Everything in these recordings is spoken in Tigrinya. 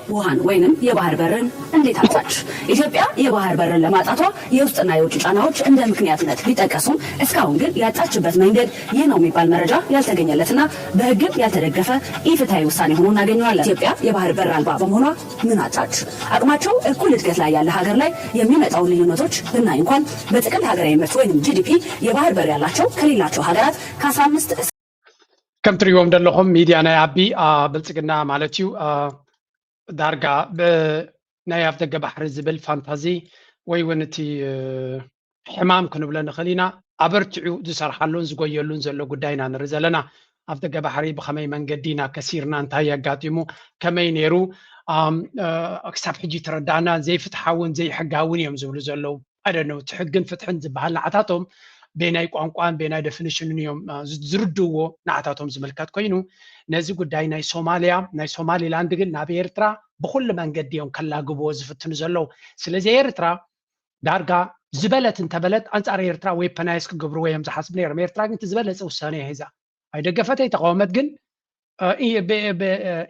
ውሃን ወይንም የባህር በርን እንዴት አጣች? ኢትዮጵያ የባህር በርን ለማጣቷ የውስጥና የውጭ ጫናዎች እንደ ምክንያትነት ቢጠቀሱም እስካሁን ግን ያጣችበት መንገድ ይህ ነው የሚባል መረጃ ያልተገኘለትና በሕግም ያልተደገፈ ኢፍትሐዊ ውሳኔ ሆኖ እናገኘዋለን። ኢትዮጵያ የባህር በር አልባ በመሆኗ ምን አጣች? አቅማቸው እኩል እድገት ላይ ያለ ሀገር ላይ የሚመጣውን ልዩነቶች ብናይ እንኳን በጥቅል ሀገራዊ ምርት ወይም ጂ ዲ ፒ የባህር በር ያላቸው ከሌላቸው ሀገራት ከአስራ አምስት ከም ትሪእዎም ዘለኹም ሚድያ ናይ ኣቢ ብልፅግና ማለት እዩ። ዳርጋ ናይ ኣፍደገ ባሕሪ ዝብል ፋንታዚ ወይ እውን እቲ ሕማም ክንብሎ ንኽእል ኢና። ኣበርቲዑ ዝሰርሓሉን ዝጎየሉን ዘሎ ጉዳይ ኢና ንርኢ ዘለና። ኣፍደገ ባሕሪ ብኸመይ መንገዲ ኢና ከሲርና፣ እንታይ ኣጋጢሙ፣ ከመይ ነይሩ፣ ክሳብ ሕጂ ተረዳእና። ዘይፍትሓውን ዘይሕጋውን እዮም ዝብሉ ዘለዉ። ኣደነው እቲ ሕግን ፍትሕን ዝበሃል ንዓታቶም ቤናይ ቋንቋን ቤናይ ደፊኒሽንን እዮም ዝርድዎ። ንዓታቶም ዝምልከት ኮይኑ ነዚ ጉዳይ ናይ ሶማሊያ ናይ ሶማሊላንድ ግን ናብ ኤርትራ ብኩሉ መንገዲ እዮም ከላግብዎ ዝፍትኑ ዘለዉ። ስለዚ ኤርትራ ዳርጋ ዝበለት እንተበለት ኣንፃር ኤርትራ ዌፐናይዝ ክገብርዎ እዮም ዝሓስቡ ነይሮም። ኤርትራ ግን እቲ ዝበለፀ ውሳነ እያ ሒዛ። ኣይደገፈት ኣይተቃወመት ግን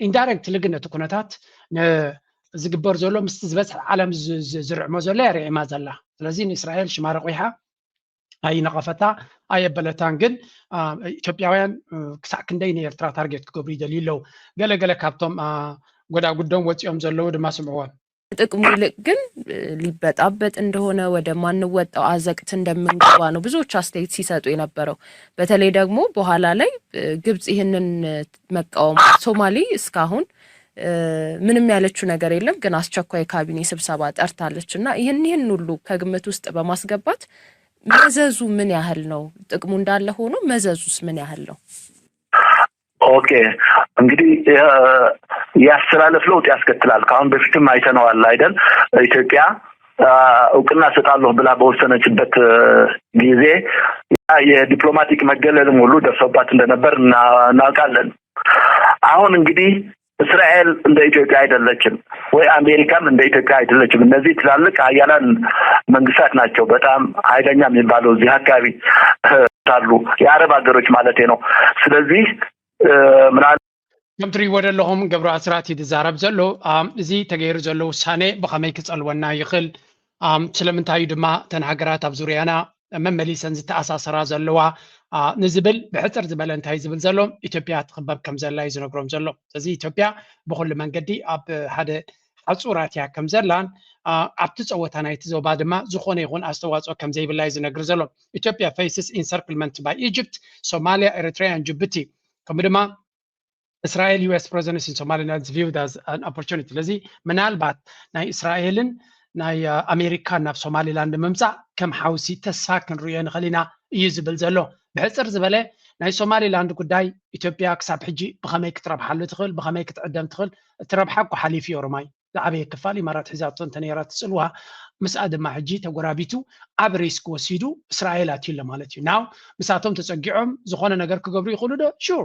ኢንዳይረክትሊ ግን ነቲ ኩነታት ዝግበር ዘሎ ምስቲ ዝበፅሕ ዓለም ዝርዕሞ ዘሎ እያ ርዒማ ዘላ። ስለዚ ንእስራኤል ሽማ ረቑሓ ኣይነቐፈታ ኣየበለታን። ግን ኢትዮጵያውያን ክሳዕ ክንደይ ንኤርትራ ታርጌት ክገብሩ ይደልዩ ኣለዉ። ገለገለ ካብቶም ጎዳጉዶም ወፂኦም ዘለዉ ድማ ስምዕዎም። ጥቅሙ ይልቅ ግን ሊበጣበጥ እንደሆነ ወደ ማንወጣው አዘቅት እንደምንገባ ነው ብዙዎች አስተያየት ሲሰጡ የነበረው። በተለይ ደግሞ በኋላ ላይ ግብጽ ይህንን መቃወም ሶማሌ እስካሁን ምንም ያለችው ነገር የለም፣ ግን አስቸኳይ ካቢኔ ስብሰባ ጠርታለች እና ይህን ይህን ሁሉ ከግምት ውስጥ በማስገባት መዘዙ ምን ያህል ነው? ጥቅሙ እንዳለ ሆኖ መዘዙስ ምን ያህል ነው? ኦኬ እንግዲህ የአሰላለፍ ለውጥ ያስከትላል። ከአሁን በፊትም አይተነዋል አይደል? ኢትዮጵያ እውቅና እሰጣለሁ ብላ በወሰነችበት ጊዜ የዲፕሎማቲክ መገለልም ሁሉ ደርሶባት እንደነበር እናውቃለን። አሁን እንግዲህ እስራኤል እንደ ኢትዮጵያ አይደለችም ወይ አሜሪካም እንደ ኢትዮጵያ አይደለችም። እነዚህ ትላልቅ ሀያላን መንግስታት ናቸው። በጣም ኃይለኛ የሚባለው እዚህ አካባቢ አሉ፣ የአረብ ሀገሮች ማለት ነው። ስለዚህ ምናል ከም ትሪእዎ ዘለኹም ገብሩ ኣስራት እዩ ዝዛረብ ዘሎ። እዚ ተገይሩ ዘሎ ውሳኔ ብኸመይ ክጸልወና ይኽእል? ስለምንታይ እዩ ድማ እተን ሃገራት ኣብ ዙርያና መመሊሰን ዝተኣሳሰራ ዘለዋ ንዝብል ብሕፅር ዝበለ እንታይ ዝብል ዘሎ ኢትዮጵያ ትኽበብ ከም ዘላ እዩ ዝነግሮም ዘሎ። ስለዚ ኢትዮጵያ ብኩሉ መንገዲ ኣብ ሓደ ሓፁራት እያ ከም ዘላን ኣብቲ ፀወታ ናይቲ ዞባ ድማ ዝኾነ ይኹን ኣስተዋፅኦ ከም ዘይብላ እዩ ዝነግር ዘሎ። ኢትዮጵያ faces encirclement by Egypt, Somalia, Eritrea and Djibouti ከምኡ ድማ Israel U S presence in Somaliland is viewed as an opportunity። ስለዚ ምናልባት ናይ እስራኤልን ናይ ኣሜሪካን ናብ ሶማሊላንድ ምምፃእ ከም ሓውሲ ተስፋ ክንርእዮ ንኽእል ኢና እዩ ዝብል ዘሎ። ብሕፅር ዝበለ ናይ ሶማሊላንድ ጉዳይ ኢትዮጵያ ክሳብ ሕጂ ብኸመይ ክትረብሓሉ ትኽእል፣ ብኸመይ ክትዕደም ትኽእል? እቲ ረብሓ እኮ ሓሊፉ እዩ። ኦሮማይ ዝዓበየ ክፋል ኢማራት ሒዛቶ እንተነይራ ትፅልዋ ምስኣ ድማ ሕጂ ተጎራቢቱ ኣብ ሪስክ ወሲዱ እስራኤል ኣትዩ ኣሎ ማለት እዩ። ናው ምሳቶም ተፀጊዖም ዝኾነ ነገር ክገብሩ ይኽእሉ ዶ? ሹር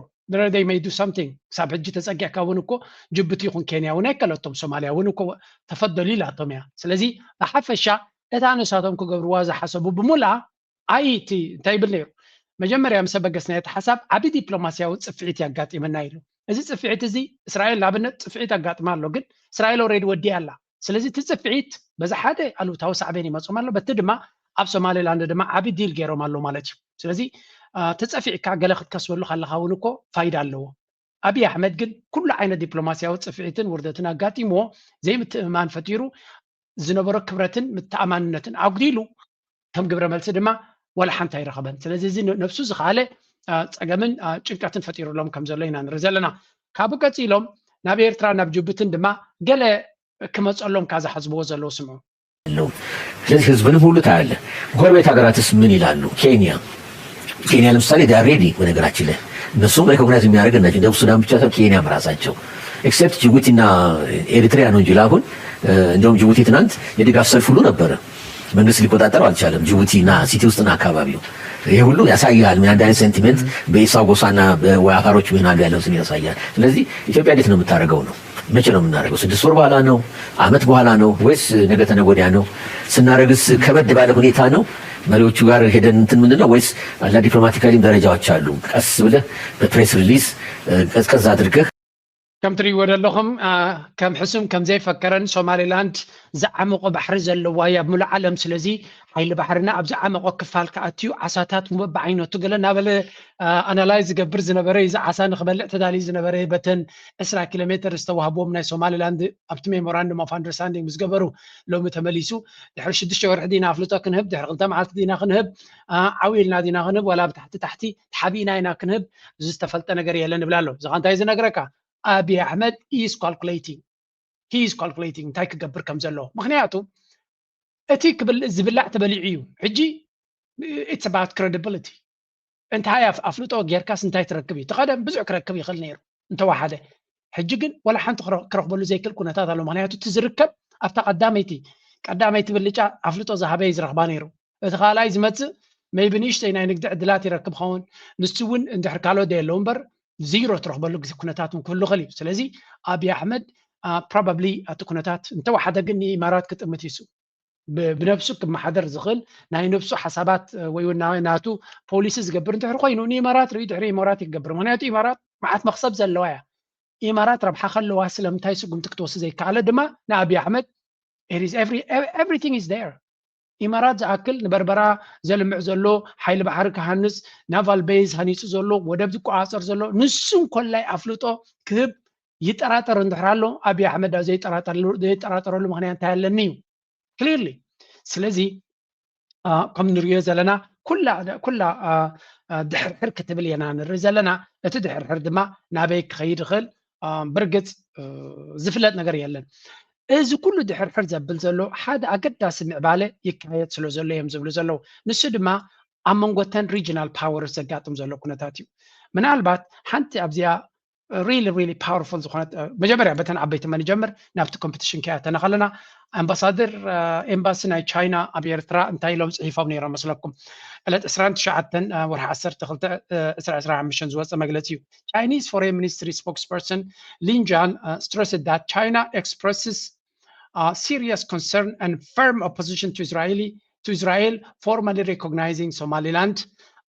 they may do something። ክሳብ ሕጂ ተፀጊዕካ እውን እኮ ጅቡቲ ይኹን ኬንያ እውን ኣይከለቶም፣ ሶማልያ እውን እኮ ተፈደሉ ኢላቶም እያ። ስለዚ ብሓፈሻ እታ ንሳቶም ክገብርዋ ዝሓሰቡ ብምልኣ ኣይ እቲ እንታይ ይብል ነይሩ መጀመርያ ምስ ኣበገስናዮ እቲ ሓሳብ ዓቢ ዲፕሎማስያዊ ፅፍዒት የጋጢመና ኢሉ። እዚ ፅፍዒት እዚ እስራኤል ንኣብነት ፅፍዒት ኣጋጥማ ኣሎ፣ ግን እስራኤል ኦሬዲ ወዲኣ ኣላ። ስለዚ እቲ ፅፍዒት በዚ ሓደ ኣሉታዊ ሳዕቤን ይመፅኦም ኣሎ፣ በቲ ድማ ኣብ ሶማሌላንድ ድማ ዓቢ ዲል ገይሮም ኣሎ ማለት እዩ። ስለዚ ተፀፊዕካ ገለ ክትከስበሉ ካለካ እውን እኮ ፋይዳ ኣለዎ። ኣብይ ኣሕመድ ግን ኩሉ ዓይነት ዲፕሎማስያዊ ፅፍዒትን ውርደትን ኣጋጢምዎ ዘይምትእምማን ፈጢሩ ዝነበሮ ክብረትን ምተኣማንነትን ኣጉዲሉ ከም ግብረ መልሲ ድማ ዋላ ሓንቲ ኣይረኸበን። ስለዚ እዚ ነብሱ ዝኸኣለ ፀገምን ጭንቀትን ፈጢሩሎም ከም ዘሎ ኢና ንርኢ ዘለና። ካብኡ ቀፂሎም ናብ ኤርትራ ናብ ጅቡትን ድማ ገለ ክመፀሎም ካብ ዝሓስብዎ ዘለዉ ስምዑ። ስለዚህ ህዝብንም ሁሉ ታያለ። ጎረቤት ሀገራትስ ምን ይላሉ? ኬንያ ኬንያ ለምሳሌ they are ready። በነገራችን ላይ እነሱም ሪኮግናይዝ የሚያደርግ ናቸው። ደቡብ ሱዳን ብቻ ሳይሆን ኬንያም ራሳቸው except ጅቡቲና ኤሪትሪያ ነው እንጂ ላኩን። እንደውም ጅቡቲ ትናንት የድጋፍ ሰልፍ ሁሉ ነበረ። መንግስት ሊቆጣጠረው አልቻለም። ጅቡቲና ሲቲ ውስጥና አካባቢው ይሄ ሁሉ ያሳያል ምን አንድ አይነት ሴንቲመንት በኢሳው ጎሳና በአፋሮች መካከል ያለው ስሜት ያሳያል። ስለዚህ ኢትዮጵያ እንዴት ነው የምታደርገው ነው? መቼ ነው የምናደርገው? ስድስት ወር በኋላ ነው? አመት በኋላ ነው ወይስ ነገ ተነገ ወዲያ ነው? ስናደርግስ ከበድ ባለ ሁኔታ ነው? መሪዎቹ ጋር ሄደን እንትን ምንድን ነው ወይስ አላ ዲፕሎማቲካሊም ደረጃዎች አሉ። ቀስ ብለህ በፕሬስ ሪሊዝ ቀዝቀዝ አድርገህ ከም ትርእይዎ ዘለኹም ከም ሕሱም ከም ዘይፈከረን ሶማሊላንድ ዝዓመቆ ባሕሪ ዘለዋ እያ ኣብ ሙሉእ ዓለም። ስለዚ ሓይሊ ባሕርና ኣብ ዝዓመቆ ክፋል ክኣትዩ ዓሳታት በብዓይነቱ ገለ እናበለ ኣናላይዝ ዝገብር ዝነበረ፣ እዚ ዓሳ ንክበልዕ ተዳልዩ ዝነበረ በተን ዕስራ ኪሎ ሜትር ዝተዋህቦም ናይ ሶማሊላንድ ኣብቲ ሜሞራንደም ኦፍ ኣንደርስታንዲንግ ምስ ገበሩ ሎሚ ተመሊሱ ድሕሪ ሽዱሽተ ወርሒ ዲና ኣፍልጦ ክንህብ፣ ድሕሪ ክልተ መዓልቲ ዲና ክንህብ፣ ዓው ኢልና ዲና ክንህብ፣ ዋላ ብታሕቲ ታሕቲ ተሓቢእና ኢና ክንህብ ዝተፈልጠ ነገር የለን ይብል ኣሎ። እዚ እንታይ ዝነግረካ? ኣብይ ኣሕመድ is calculating, he is calculating እንታይ ክገብር ከም ዘለዎ። ምክንያቱ እቲ ዝብላዕ ተበሊዑ እዩ። ሕጂ it's about credibility። እንታይ ኣፍልጦ ጌርካስ እንታይ ትረክብ እዩ? እቲ ቀደም ብዙሕ ክረክብ ይኽእል ነይሩ እንተወሓደ። ሕጂ ግን ወላ ሓንቲ ክረኽበሉ ዘይክእል ኩነታት ኣሎ። ምክንያቱ እቲ ዝርከብ ኣብታ ቀዳመይቲ ቀዳመይቲ ብልጫ ኣፍልጦ ዝሃበ እዩ ዝረኽባ ነይሩ። እቲ ካልኣይ ዝመፅእ maybe ንእሽተይ ናይ ንግዲ ዕድላት ይረክብ ኸውን። ንሱ እውን እንድሕር ካልኦት ደየለዉ እምበር ዚሮ ትረኽበሉ ግዜ ኩነታት እውን ክህሉ ይኽእል እዩ። ስለዚ ኣብይ ኣሕመድ probably እቲ ኩነታት እንተወሓደ ግን ንኢማራት ክጥምት ይሱ ብነብሱ ክመሓደር ዝኽእል ናይ ነብሱ ሓሳባት ወይ እውን ናቱ ፖሊሲ ዝገብር እንድሕር ኮይኑ ንኢማራት ርኢ ድሕሪ ኢማራት ይገብር። ምክንያቱ ኢማራት መዓት መክሰብ ዘለዋ እያ። ኢማራት ረብሓ ከለዋ ስለምንታይ ስጉምቲ ክትወስድ ዘይከኣለ ድማ ንኣብይ ኣሕመድ everything is there። ኢማራት ዝኣክል ንበርበራ ዘልምዕ ዘሎ ሓይሊ ባሕሪ ክሃንፅ ናቫል ቤዝ ሃኒፁ ዘሎ ወደብ ዝቆፃፀር ዘሎ ንሱ እንኮላይ ኣፍልጦ ክህብ ይጠራጠር እንድሕር ኣሎ ኣብይ ኣሕመድ ዘይጠራጠረሉ ምክንያት እንታይ ኣለኒ እዩ clearly። ስለዚ ከም ንሪኦ ዘለና ኩላ ድሕርሕር ክትብል ኢና ንርኢ ዘለና። እቲ ድሕርሕር ድማ ናበይ ክኸይድ ይኽእል ብርግፅ ዝፍለጥ ነገር የለን። እዚ ኩሉ ድሕርሕር ዘብል ዘሎ ሓደ ኣገዳሲ ምዕባለ ይካየድ ስለ ዘሎ እዮም ዝብሉ ዘለዉ። ንሱ ድማ ኣብ መንጎተን regional powers ዘጋጥም ዘሎ ኩነታት እዩ። ምናልባት ሓንቲ ኣብዚኣ really really powerful ዝኾነት መጀመርያ በተን ዓበይቲ መን ጀምር ናብቲ competition ከያተና ከለና ኣምባሳደር ኤምባሲ ናይ ቻይና ኣብ ኤርትራ እንታይ ኢሎም ፅሒፎም ነይሮም መስለኩም? ዕለት ዕስራን ትሽዓተን ወርሒ ዓሰርተ ክልተ ዕስራ ዕስራ ሓሙሽተ ዝወፀ መግለፂ እዩ። Chinese Foreign Ministry spokesperson Lin Jian stressed that China expresses serious concern and firm opposition to Israeli to Israel formally recognizing Somaliland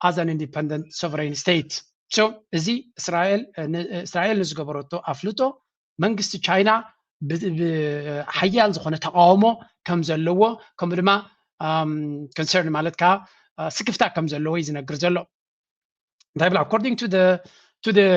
as an independent sovereign state. So እዚ እስራኤል እስራኤል ንዝገበረቶ ኣፍልጦ መንግስቲ ቻይና ሓያል ዝኾነ ተቃውሞ ከም ዘለዎ ከምኡ ድማ concern ማለት ከዓ ስክፍታ ከም ዘለዎ እዩ ዝነግር ዘሎ። እንታይ ብላ according to the to the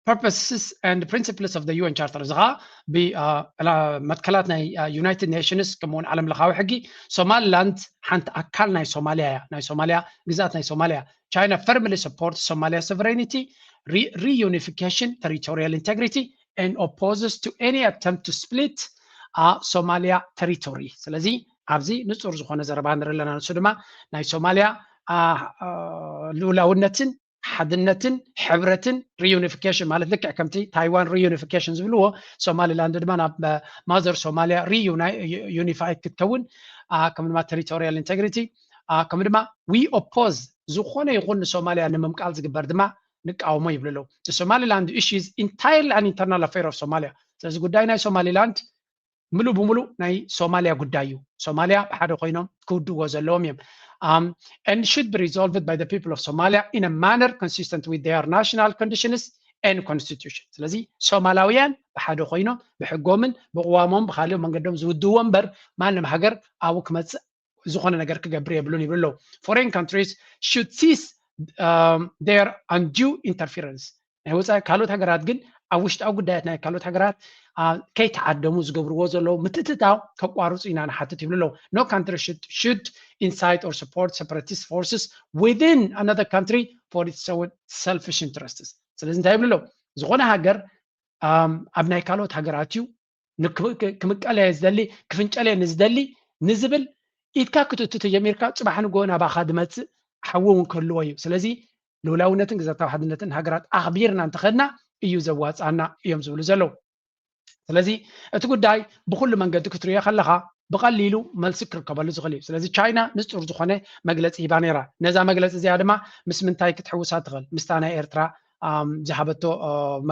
purposes and principles of the U N Charter እዚ ከዓ ብመትከላት ናይ United Nations ከምኡውን ዓለም ለኻዊ ሕጊ ሶማሊላንድ ሓንቲ ኣካል ናይ ሶማሊያ እያ። ናይ ሶማሊያ ግዛት ናይ ሶማሊያ China firmly supports Somalia sovereignty, re reunification, territorial integrity, and opposes to any attempt to split Somalia territory። ስለዚ ኣብዚ ንፁር ዝኾነ ዘረባ ንርኢ ኣለና። ንሱ ድማ ናይ ሶማሊያ ልኡላውነትን ሓድነትን ሕብረትን reunification ማለት ልክዕ ከምቲ ታይዋን reunification ዝብልዎ ሶማሊላንድ ድማ ናብ ማዘር ሶማሊያ reunified ክትከውን ከም ድማ territorial integrity ከም ድማ we oppose ዝኾነ ይኹን ንሶማሊያ ንምምቃል ዝግበር ድማ ንቃወሞ ይብሉ ኣለዉ። Somaliland issue is entirely an internal affair of Somalia። ስለዚ ጉዳይ ናይ ሶማሊላንድ ምሉእ ብምሉእ ናይ ሶማሊያ ጉዳይ እዩ። ሶማሊያ ብሓደ ኮይኖም ክውድዎ ዘለዎም እዮም። And should be resolved by the people of Somalia in a manner consistent with their national conditions and constitution። ስለዚ ሶማላውያን ብሓደ ኮይኖም ብሕጎምን ብቅዋሞም ብካሊእ መንገዶም ዝውድዎ እምበር ማንም ሃገር ኣብኡ ክመፅእ ዝኾነ ነገር ክገብር የብሉን ይብሉ ኣለዉ። Foreign countries should cease their undue interference። ናይ ወፃኢ ካልኦት ሃገራት ግን ኣብ ውሽጣዊ ጉዳያት ናይ ካልኦት ሃገራት ከይተዓደሙ ዝገብርዎ ዘለዉ ምትእትታው ከቋርፁ ኢና ንሓትት ይብሉ ኣለዉ። No country should incite or support separatist forces within another country for its own selfish interests። ስለዚ እንታይ ይብሉ ኣለዉ? ዝኾነ ሃገር ኣብ ናይ ካልኦት ሃገራት እዩ ክምቀለየ ዝደሊ ክፍንጨለየ ንዝደሊ ንዝብል ኢድካ ክትእቱ ተጀሚርካ ፅባሕ ንጎ ናባኻ ዝመፅእ ሓዊ እውን ክህልዎ እዩ። ስለዚ ልኡላውነትን ግዛታዊ ሓድነትን ሃገራት ኣኽቢርና እንተኸድና እዩ ዘዋፅኣና እዮም ዝብሉ ዘለዉ። ስለዚ እቲ ጉዳይ ብኩሉ መንገዲ ክትሪኦ ከለኻ ብቐሊሉ መልሲ ክርከበሉ ዝኽእል እዩ። ስለዚ ቻይና ንፁር ዝኾነ መግለፂ ሂባ ነይራ። ነዛ መግለፂ እዚኣ ድማ ምስ ምንታይ ክትሕውሳ ትኽእል? ምስታ ናይ ኤርትራ ዝሃበቶ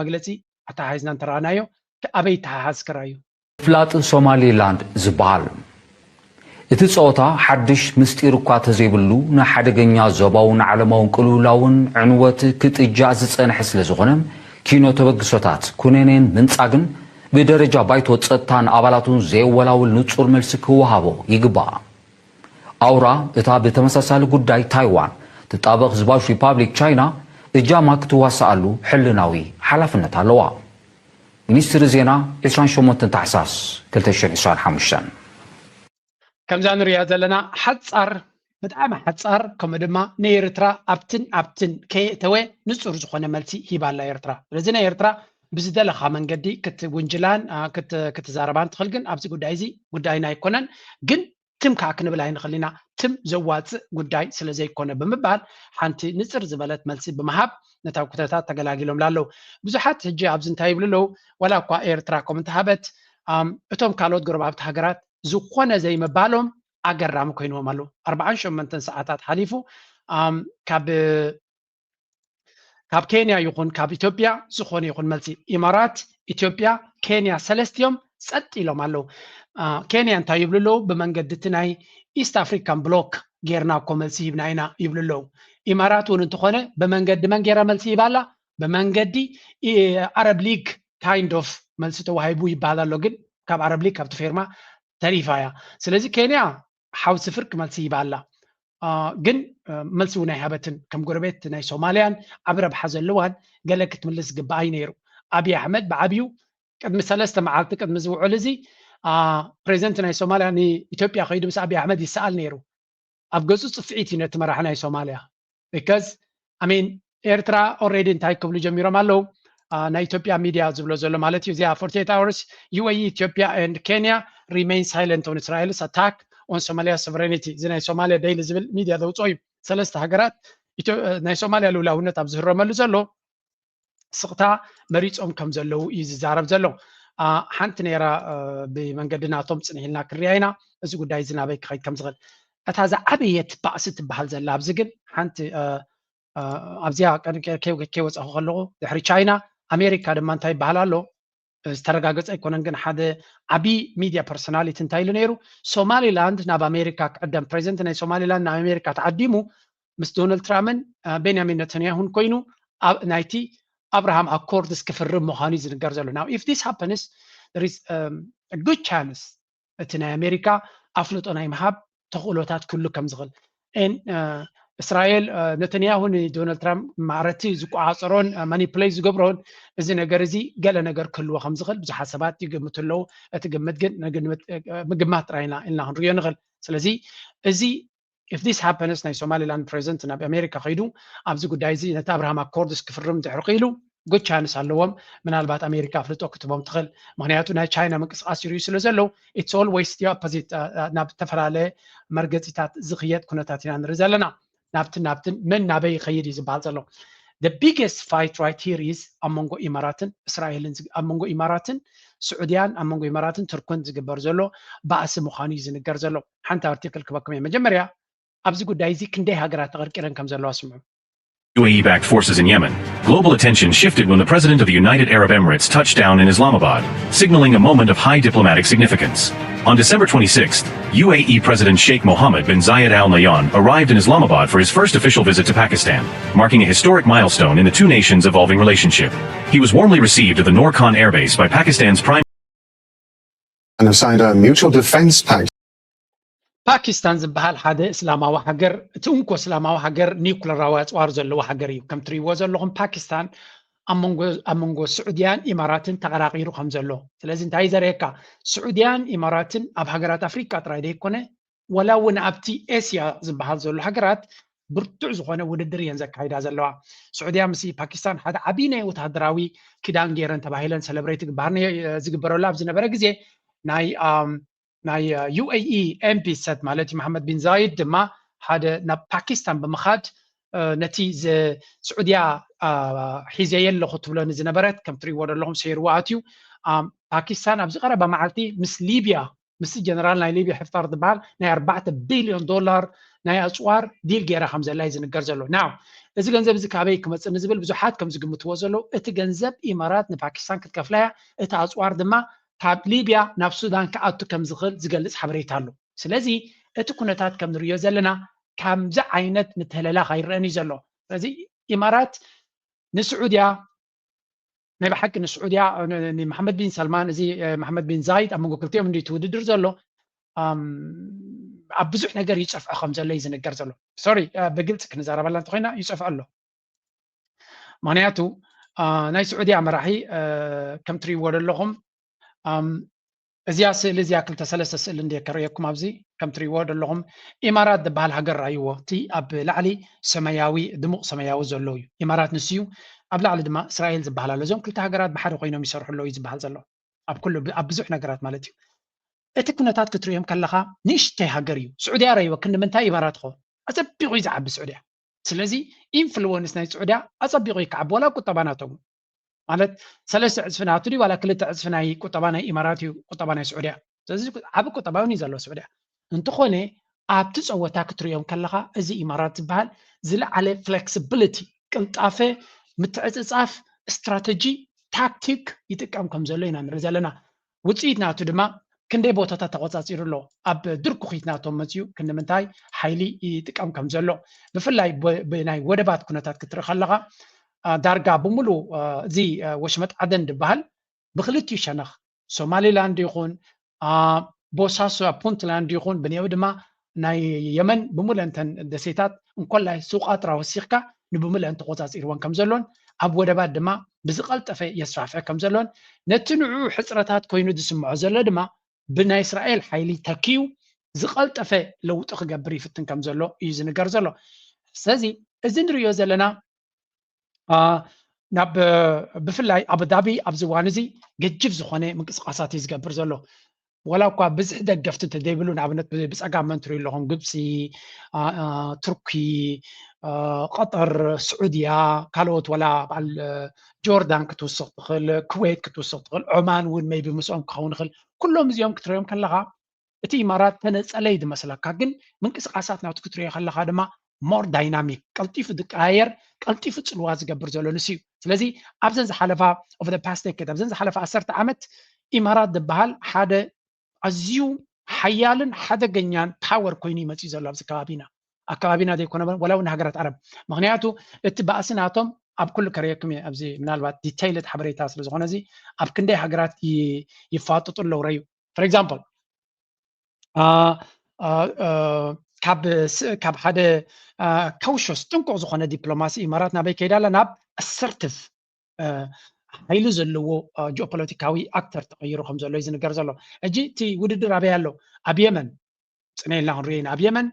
መግለፂ ኣተሓሒዝና እንተረኣናዮ ኣበይ ይተሓሓዝ ክረኣዩ? ምፍላጥ ሶማሊላንድ ዝበሃል እቲ ጸወታ ሓድሽ ምስጢር እኳ ተዘይብሉ ንሓደገኛ ዞባውን ዓለማውን ቅልውላውን ዕንወት ክጥጃእ ዝጸንሐ ስለ ዝኾነ ኪኖ ተበግሶታት ኩነኔን ምንጻግን ብደረጃ ባይቶ ጸጥታን ኣባላቱን ዘየወላውል ንጹር መልሲ ክወሃቦ ይግባእ። ኣውራ እታ ብተመሳሳሊ ጉዳይ ታይዋን ትጣበቕ ህዝባዊት ሪፓብሊክ ቻይና እጃማ ክትዋስኣሉ ሕልናዊ ሓላፍነት ኣለዋ። ሚኒስትሪ ዜና ዕስራን ሸሞንተን ታሕሳስ ክልተ ሽሕን ዕስራን ሓሙሽተን። ከምዛ ንሪኣ ዘለና ሓፃር ብጣዕሚ ሓፃር ከምኡ ድማ ንኤርትራ ኣብትን ኣብትን ከየእተወ ንፁር ዝኾነ መልሲ ሂባ ኣላ ኤርትራ። ስለዚ ናይ ኤርትራ ብዝደለኻ መንገዲ ክትውንጅላን ክትዛረባን ትኽእል፣ ግን ኣብዚ ጉዳይ እዚ ጉዳይና ኣይኮነን። ግን ትም ከዓ ክንብል ኣይንኽእል ኢና። ትም ዘዋፅእ ጉዳይ ስለ ዘይኮነ ብምባል ሓንቲ ንፅር ዝበለት መልሲ ብምሃብ ነታ ኩነታት ተገላጊሎም ላለው። ብዙሓት ሕጂ ኣብዚ እንታይ ይብሉ ኣለው? ዋላ እኳ ኤርትራ ከም እንተሃበት እቶም ካልኦት ጎረባብቲ ሃገራት ዝኾነ ዘይምባሎም ኣገራሚ ኮይንዎም ኣሎ። ኣርባዓን ሸሞንተን ሰዓታት ሓሊፉ ካብ ካብ ኬንያ ይኹን ካብ ኢትዮጵያ ዝኾነ ይኹን መልሲ። ኢማራት፣ ኢትዮጵያ፣ ኬንያ ሰለስቲኦም ጸጥ ኢሎም ኣለዉ። ኬንያ እንታይ ይብሉ ኣለዉ? ብመንገዲ እቲ ናይ ኢስት ኣፍሪካን ብሎክ ጌርና እኮ መልሲ ሂብና ኢና ይብሉ ኣለዉ። ኢማራት እውን እንተኾነ ብመንገዲ መን ጌራ መልሲ ሂባ ኣላ? ብመንገዲ ኣረብ ሊግ ካይንድ ኦፍ መልሲ ተዋሂቡ ይበሃል ኣሎ፣ ግን ካብ ዓረብ ሊግ ካብቲ ፌርማ ተሪፋ እያ። ስለዚ ኬንያ ሓውሲ ፍርቂ መልሲ ሂባ ኣላ። ግን መልሲ እውን ኣይሃበትን። ከም ጎረቤት ናይ ሶማልያን ዓቢ ረብሓ ዘለዋን ገለ ክትምልስ ዝግባኣይ ነይሩ። ኣብይ ኣሕመድ ብዓብዩ ቅድሚ ሰለስተ መዓልቲ ቅድሚ ዝውዕል እዚ ፕሬዚደንት ናይ ሶማልያ ንኢትዮጵያ ከይዱ ምስ ኣብይ ኣሕመድ ይሰኣል ነይሩ። ኣብ ገጹ ጽፍዒት እዩ ነቲ መራሒ ናይ ሶማልያ። because I mean ኤርትራ already እንታይ ክብሉ ጀሚሮም ኣለዉ? ናይ ኢትዮጵያ ሚድያ ዝብሎ ዘሎ ማለት እዩ። እዚኣ forty eight hours UAE Ethiopia and Kenya remain silent on Israel's attack on Somalia sovereignty። እዚ ናይ ሶማልያ ዴይሊ ዝብል ሚድያ ዘውፅኦ እዩ። ሰለስተ ሃገራት ናይ ሶማልያ ልውላውነት ኣብ ዝህረመሉ ዘሎ ስቕታ መሪፆም ከም ዘለዉ እዩ ዝዛረብ ዘሎ። ሓንቲ ነይራ ብመንገዲ ናቶም ፅንሕ ኢልና ክርያ ኢና። እዚ ጉዳይ እዚ ናበይ ክኸይድ ከም ዝኽእል እታ ዝዓበየት ባእሲ ትበሃል ዘላ ኣብዚ ግን ሓንቲ ኣብዚኣ ከይወፃኹ ከለኹ ድሕሪ ቻይና ኣሜሪካ ድማ እንታይ ይበሃል ኣሎ ዝተረጋገፀ ኣይኮነን፣ ግን ሓደ ዓብዪ ሚድያ ፐርሶናሊቲ እንታይ ኢሉ ነይሩ? ሶማሊላንድ ናብ ኣሜሪካ ክዕደም፣ ፕሬዚደንት ናይ ሶማሊላንድ ናብ ኣሜሪካ ተዓዲሙ ምስ ዶናልድ ትራምፕን ቤንያሚን ነተንያሁን ኮይኑ ናይቲ ኣብርሃም ኣኮርድስ ክፍርም ምዃኑ እዩ ዝንገር ዘሎ። Now if this happens there is good chance እቲ ናይ ኣሜሪካ ኣፍልጦ ናይ ምሃብ ተኽእሎታት ክህሉ ከም ዝኽእል እስራኤል ነተንያሁ ንዶናልድ ትራምፕ ማዕረቲ ዝቆፃፀሮን ማኒፕሌት ዝገብሮን እዚ ነገር እዚ ገለ ነገር ክህልዎ ከም ዝኽእል ብዙሓት ሰባት ይግምቱ ኣለዉ። እቲ ግምት ግን ምግማት ጥራይ ኢና ኢልና ክንሪኦ ንኽእል። ስለዚ እዚ if this happens ናይ ሶማሊላንድ ፕሬዚደንት ናብ ኣሜሪካ ከይዱ ኣብዚ ጉዳይ እዚ ነቲ ኣብርሃም ኣኮርድስ ክፍርም እንድሕር ክኢሉ good chance ኣለዎም። ምናልባት ኣሜሪካ ኣፍልጦ ክትቦም ትኽእል። ምክንያቱ ናይ ቻይና ምንቅስቃስ ይርዩ ስለ ዘለዉ it's always the opposite ናብ ዝተፈላለየ መርገፂታት ዝኽየድ ኩነታት ኢና ንርኢ ዘለና። ናብትን ናብትን መን ናበይ ይኸይድ እዩ ዝበሃል ዘሎ። The biggest fight right here is ኣብ መንጎ ኢማራትን እስራኤልን ኣብ መንጎ ኢማራትን ስዑድያን ኣብ መንጎ ኢማራትን ቱርክን ዝግበር ዘሎ ባእሲ ምዃኑ እዩ ዝንገር ዘሎ። ሓንቲ ኣርቲክል ክበኩም እየ። መጀመርያ ኣብዚ ጉዳይ እዚ ክንደይ ሃገራት ተቐርቂረን ከም ዘለዋ ስምዑ። UAE-backed forces in Yemen. Global attention shifted when the president of the United Arab Emirates touched down in Islamabad, signaling a moment of high diplomatic significance. On December twenty-sixth, UAE President Sheikh Mohammed bin Zayed Al Nahyan arrived in Islamabad for his first official visit to Pakistan, marking a historic milestone in the two nations' evolving relationship. He was warmly received at the Nor Khan airbase by Pakistan's Prime and have signed a mutual defense pact. ፓኪስታን ዝበሃል ሓደ እስላማዊ ሃገር፣ እቲ እንኮ እስላማዊ ሃገር ኒውክለራዊ ኣፅዋር ዘለዎ ሃገር እዩ። ከም ትሪእዎ ዘለኹም ፓኪስታን ኣብ መንጎ ኣብ መንጎ ስዑድያን ኢማራትን ተቐራቒሩ ከም ዘሎ። ስለዚ እንታይ ዘርእየካ? ስዑድያን ኢማራትን ኣብ ሃገራት ኣፍሪቃ ጥራይ ዘይኮነ ወላ እውን ኣብቲ ኤስያ ዝበሃል ዘሎ ሃገራት ብርቱዕ ዝኾነ ውድድር እየን ዘካይዳ ዘለዋ። ስዑድያ ምስ ፓኪስታን ሓደ ዓብዪ ናይ ወታደራዊ ኪዳን ገይረን ተባሂለን ሰለብሬት ግባር ዝግበረሉ ኣብ ዝነበረ ግዜ ናይ ናይ UAE ኤምፒ ሰት ማለት እዩ መሓመድ ቢን ዛይድ ድማ ሓደ ናብ ፓኪስታን ብምኻድ ነቲ ስዑድያ ሒዘየ ኣለኹ ትብሎ ንዝነበረት ከም ትሪእዎ ዘለኹም ሰይርዋ ኣትዩ። ፓኪስታን ኣብዚ ቀረባ መዓልቲ ምስ ሊብያ ምስቲ ጀነራል ናይ ሊብያ ሕፍጣር ዝበሃል ናይ ኣርባዕተ ቢልዮን ዶላር ናይ ኣፅዋር ዲል ገይራ ከም ዘላ እዩ ዝንገር ዘሎ። ናው እዚ ገንዘብ እዚ ካበይ ክመፅእ ንዝብል ብዙሓት ከም ዝግምትዎ ዘለዉ እቲ ገንዘብ ኢማራት ንፓኪስታን ክትከፍላያ እቲ ኣፅዋር ድማ ካብ ሊብያ ናብ ሱዳን ክኣቱ ከም ዝኽእል ዝገልፅ ሓበሬታ ኣሎ። ስለዚ እቲ ኩነታት ከም ንሪኦ ዘለና ከምዚ ዓይነት ምትህለላኽ ኣይረአን እዩ ዘሎ። ስለዚ ኢማራት ንስዑድያ ናይ ብሓቂ ንስዑድያ ንመሓመድ ቢን ሰልማን፣ እዚ መሓመድ ቢን ዛይድ ኣብ መንጎ ክልቲኦም እንዲ ትውድድር ዘሎ ኣብ ብዙሕ ነገር ይፀፍዖ ከም ዘሎ እዩ ዝንገር ዘሎ። ሶሪ፣ ብግልፂ ክንዛረበላ እንተኮይና ይፀፍዖ ኣሎ። ምክንያቱ ናይ ስዑድያ መራሒ ከም ትሪእዎ ዘለኹም እዚኣ ስእሊ እዚኣ ክልተ ሰለስተ ስእሊ እንደ ከርእየኩም ኣብዚ ከም ትሪእዎ ዘለኹም ኢማራት ዝበሃል ሃገር ራእይዎ። እቲ ኣብ ላዕሊ ሰማያዊ ድሙቕ ሰማያዊ ዘሎ እዩ ኢማራት ንሱ እዩ። ኣብ ላዕሊ ድማ እስራኤል ዝበሃል ኣሎ። እዞም ክልተ ሃገራት ብሓደ ኮይኖም ይሰርሑ ኣለዉ እዩ ዝበሃል ዘሎ ኣብ ኩሉ ኣብ ብዙሕ ነገራት ማለት እዩ። እቲ ኩነታት ክትርእዮም ከለኻ ንእሽተይ ሃገር እዩ። ስዑድያ ራእይዎ ክንዲ ምንታይ ኢማራት ኾ ኣጸቢቑ እዩ ዝዓቢ ስዑድያ። ስለዚ ኢንፍሉወንስ ናይ ስዑድያ ኣጸቢቑ ይከዓብ ወላ ቁጠባ ናቶም ማለት ሰለስተ ዕፅፊ ናቱ ድዩ ዋላ ክልተ ዕፅፊ ናይ ቁጠባ ናይ ኢማራት እዩ ቁጠባ ናይ ስዑድያ። ስለዚ ዓቢ ቁጠባ እውን እዩ ዘለዎ ስዑድያ። እንተኾነ ኣብቲ ፀወታ ክትርእዮም ከለኻ እዚ ኢማራት ዝበሃል ዝለዓለ ፍሌክሲቢሊቲ ቅልጣፈ ምትዕፅፃፍ ስትራተጂ ታክቲክ ይጥቀም ከም ዘሎ ኢና ንርኢ ዘለና። ውፅኢት ናቱ ድማ ክንደይ ቦታታት ተቆፃፂሩ ኣሎ ኣብ ድርኩኺት ናቶም መፅኡ ክንምንታይ ሓይሊ ይጥቀም ከም ዘሎ ብፍላይ ብናይ ወደባት ኩነታት ክትርኢ ከለኻ ዳርጋ ብምሉ እዚ ወሽመጥ ዓደን ዝበሃል ብክልቲኡ ሸነኽ ሶማሊላንድ ይኹን ቦሳሶ ፑንትላንድ ይኹን ብንየው ድማ ናይ የመን ብምሉእንተን ደሴታት እንኮላይ ሱቃጥራ ወሲኽካ ንብምሉእን ተቆፃፂርወን ከም ዘሎን ኣብ ወደባት ድማ ብዝቐልጠፈ የስፋፍሐ ከም ዘሎን ነቲ ንዕኡ ሕፅረታት ኮይኑ ዝስምዖ ዘሎ ድማ ብናይ እስራኤል ሓይሊ ተኪዩ ዝቐልጠፈ ለውጢ ክገብር ይፍትን ከም ዘሎ እዩ ዝንገር ዘሎ። ስለዚ እዚ ንሪኦ ዘለና ናብ ብፍላይ ኣቡዳቢ ኣብዚ እዋን እዚ ገጅፍ ዝኾነ ምንቅስቃሳት እዩ ዝገብር ዘሎ። ወላ እኳ ብዝሒ ደገፍቲ እንተዘይብሉ ንኣብነት ብፀጋም መን ትሪኡ ኣለኹም ግብፂ፣ ቱርኪ፣ ቀጠር፣ ስዑድያ፣ ካልኦት ወላ በዓል ጆርዳን ክትውስኽ ትኽእል፣ ኩዌት ክትውስኽ ትኽእል፣ ዖማን እውን maybe ምስኦም ክኸውን ይኽእል። ኩሎም እዚኦም ክትሪኦም ከለኻ እቲ ኢማራት ተነፀለ እዩ ዝመስለካ ግን ምንቅስቃሳት ናቱ ክትሪኦ ከለካ ድማ more dynamic ቀልጢፉ ዝቀያየር ቀልጢፉ ፅልዋ ዝገብር ዘሎ ንሱ እዩ። ስለዚ ኣብዘን ዝሓለፋ over the past decade ኣብዘን ዝሓለፋ ዓሰርተ ዓመት ኢማራት ዝበሃል ሓደ ኣዝዩ ሓያልን ሓደገኛን power ኮይኑ ይመፅእ ዘሎ ኣብዚ ከባቢና ኣከባቢና ዘይኮነ ወላ እውን ሃገራት ዓረብ ምክንያቱ እቲ ባእሲ ናቶም ኣብ ኩሉ ከርእየኩም እየ ኣብዚ ምናልባት detailed ሓበሬታ ስለዝኾነ እዚ ኣብ ክንደይ ሃገራት ይፋጥጡ ኣለዉ ረዩ for example ካብ ሓደ ከውሾስ ጥንቁቕ ዝኾነ ዲፕሎማሲ ኢማራት ናበይ ከይዳ ኣላ ናብ assertive ሓይሊ ዘለዎ geopolitical actor ተቐይሩ ከም ዘሎ እዩ ዝንገር ዘሎ። ሕጂ እቲ ውድድር ኣበይ ኣሎ? ኣብ የመን ፅነ ኢልና ክንሪኦ ኢና ኣብ የመን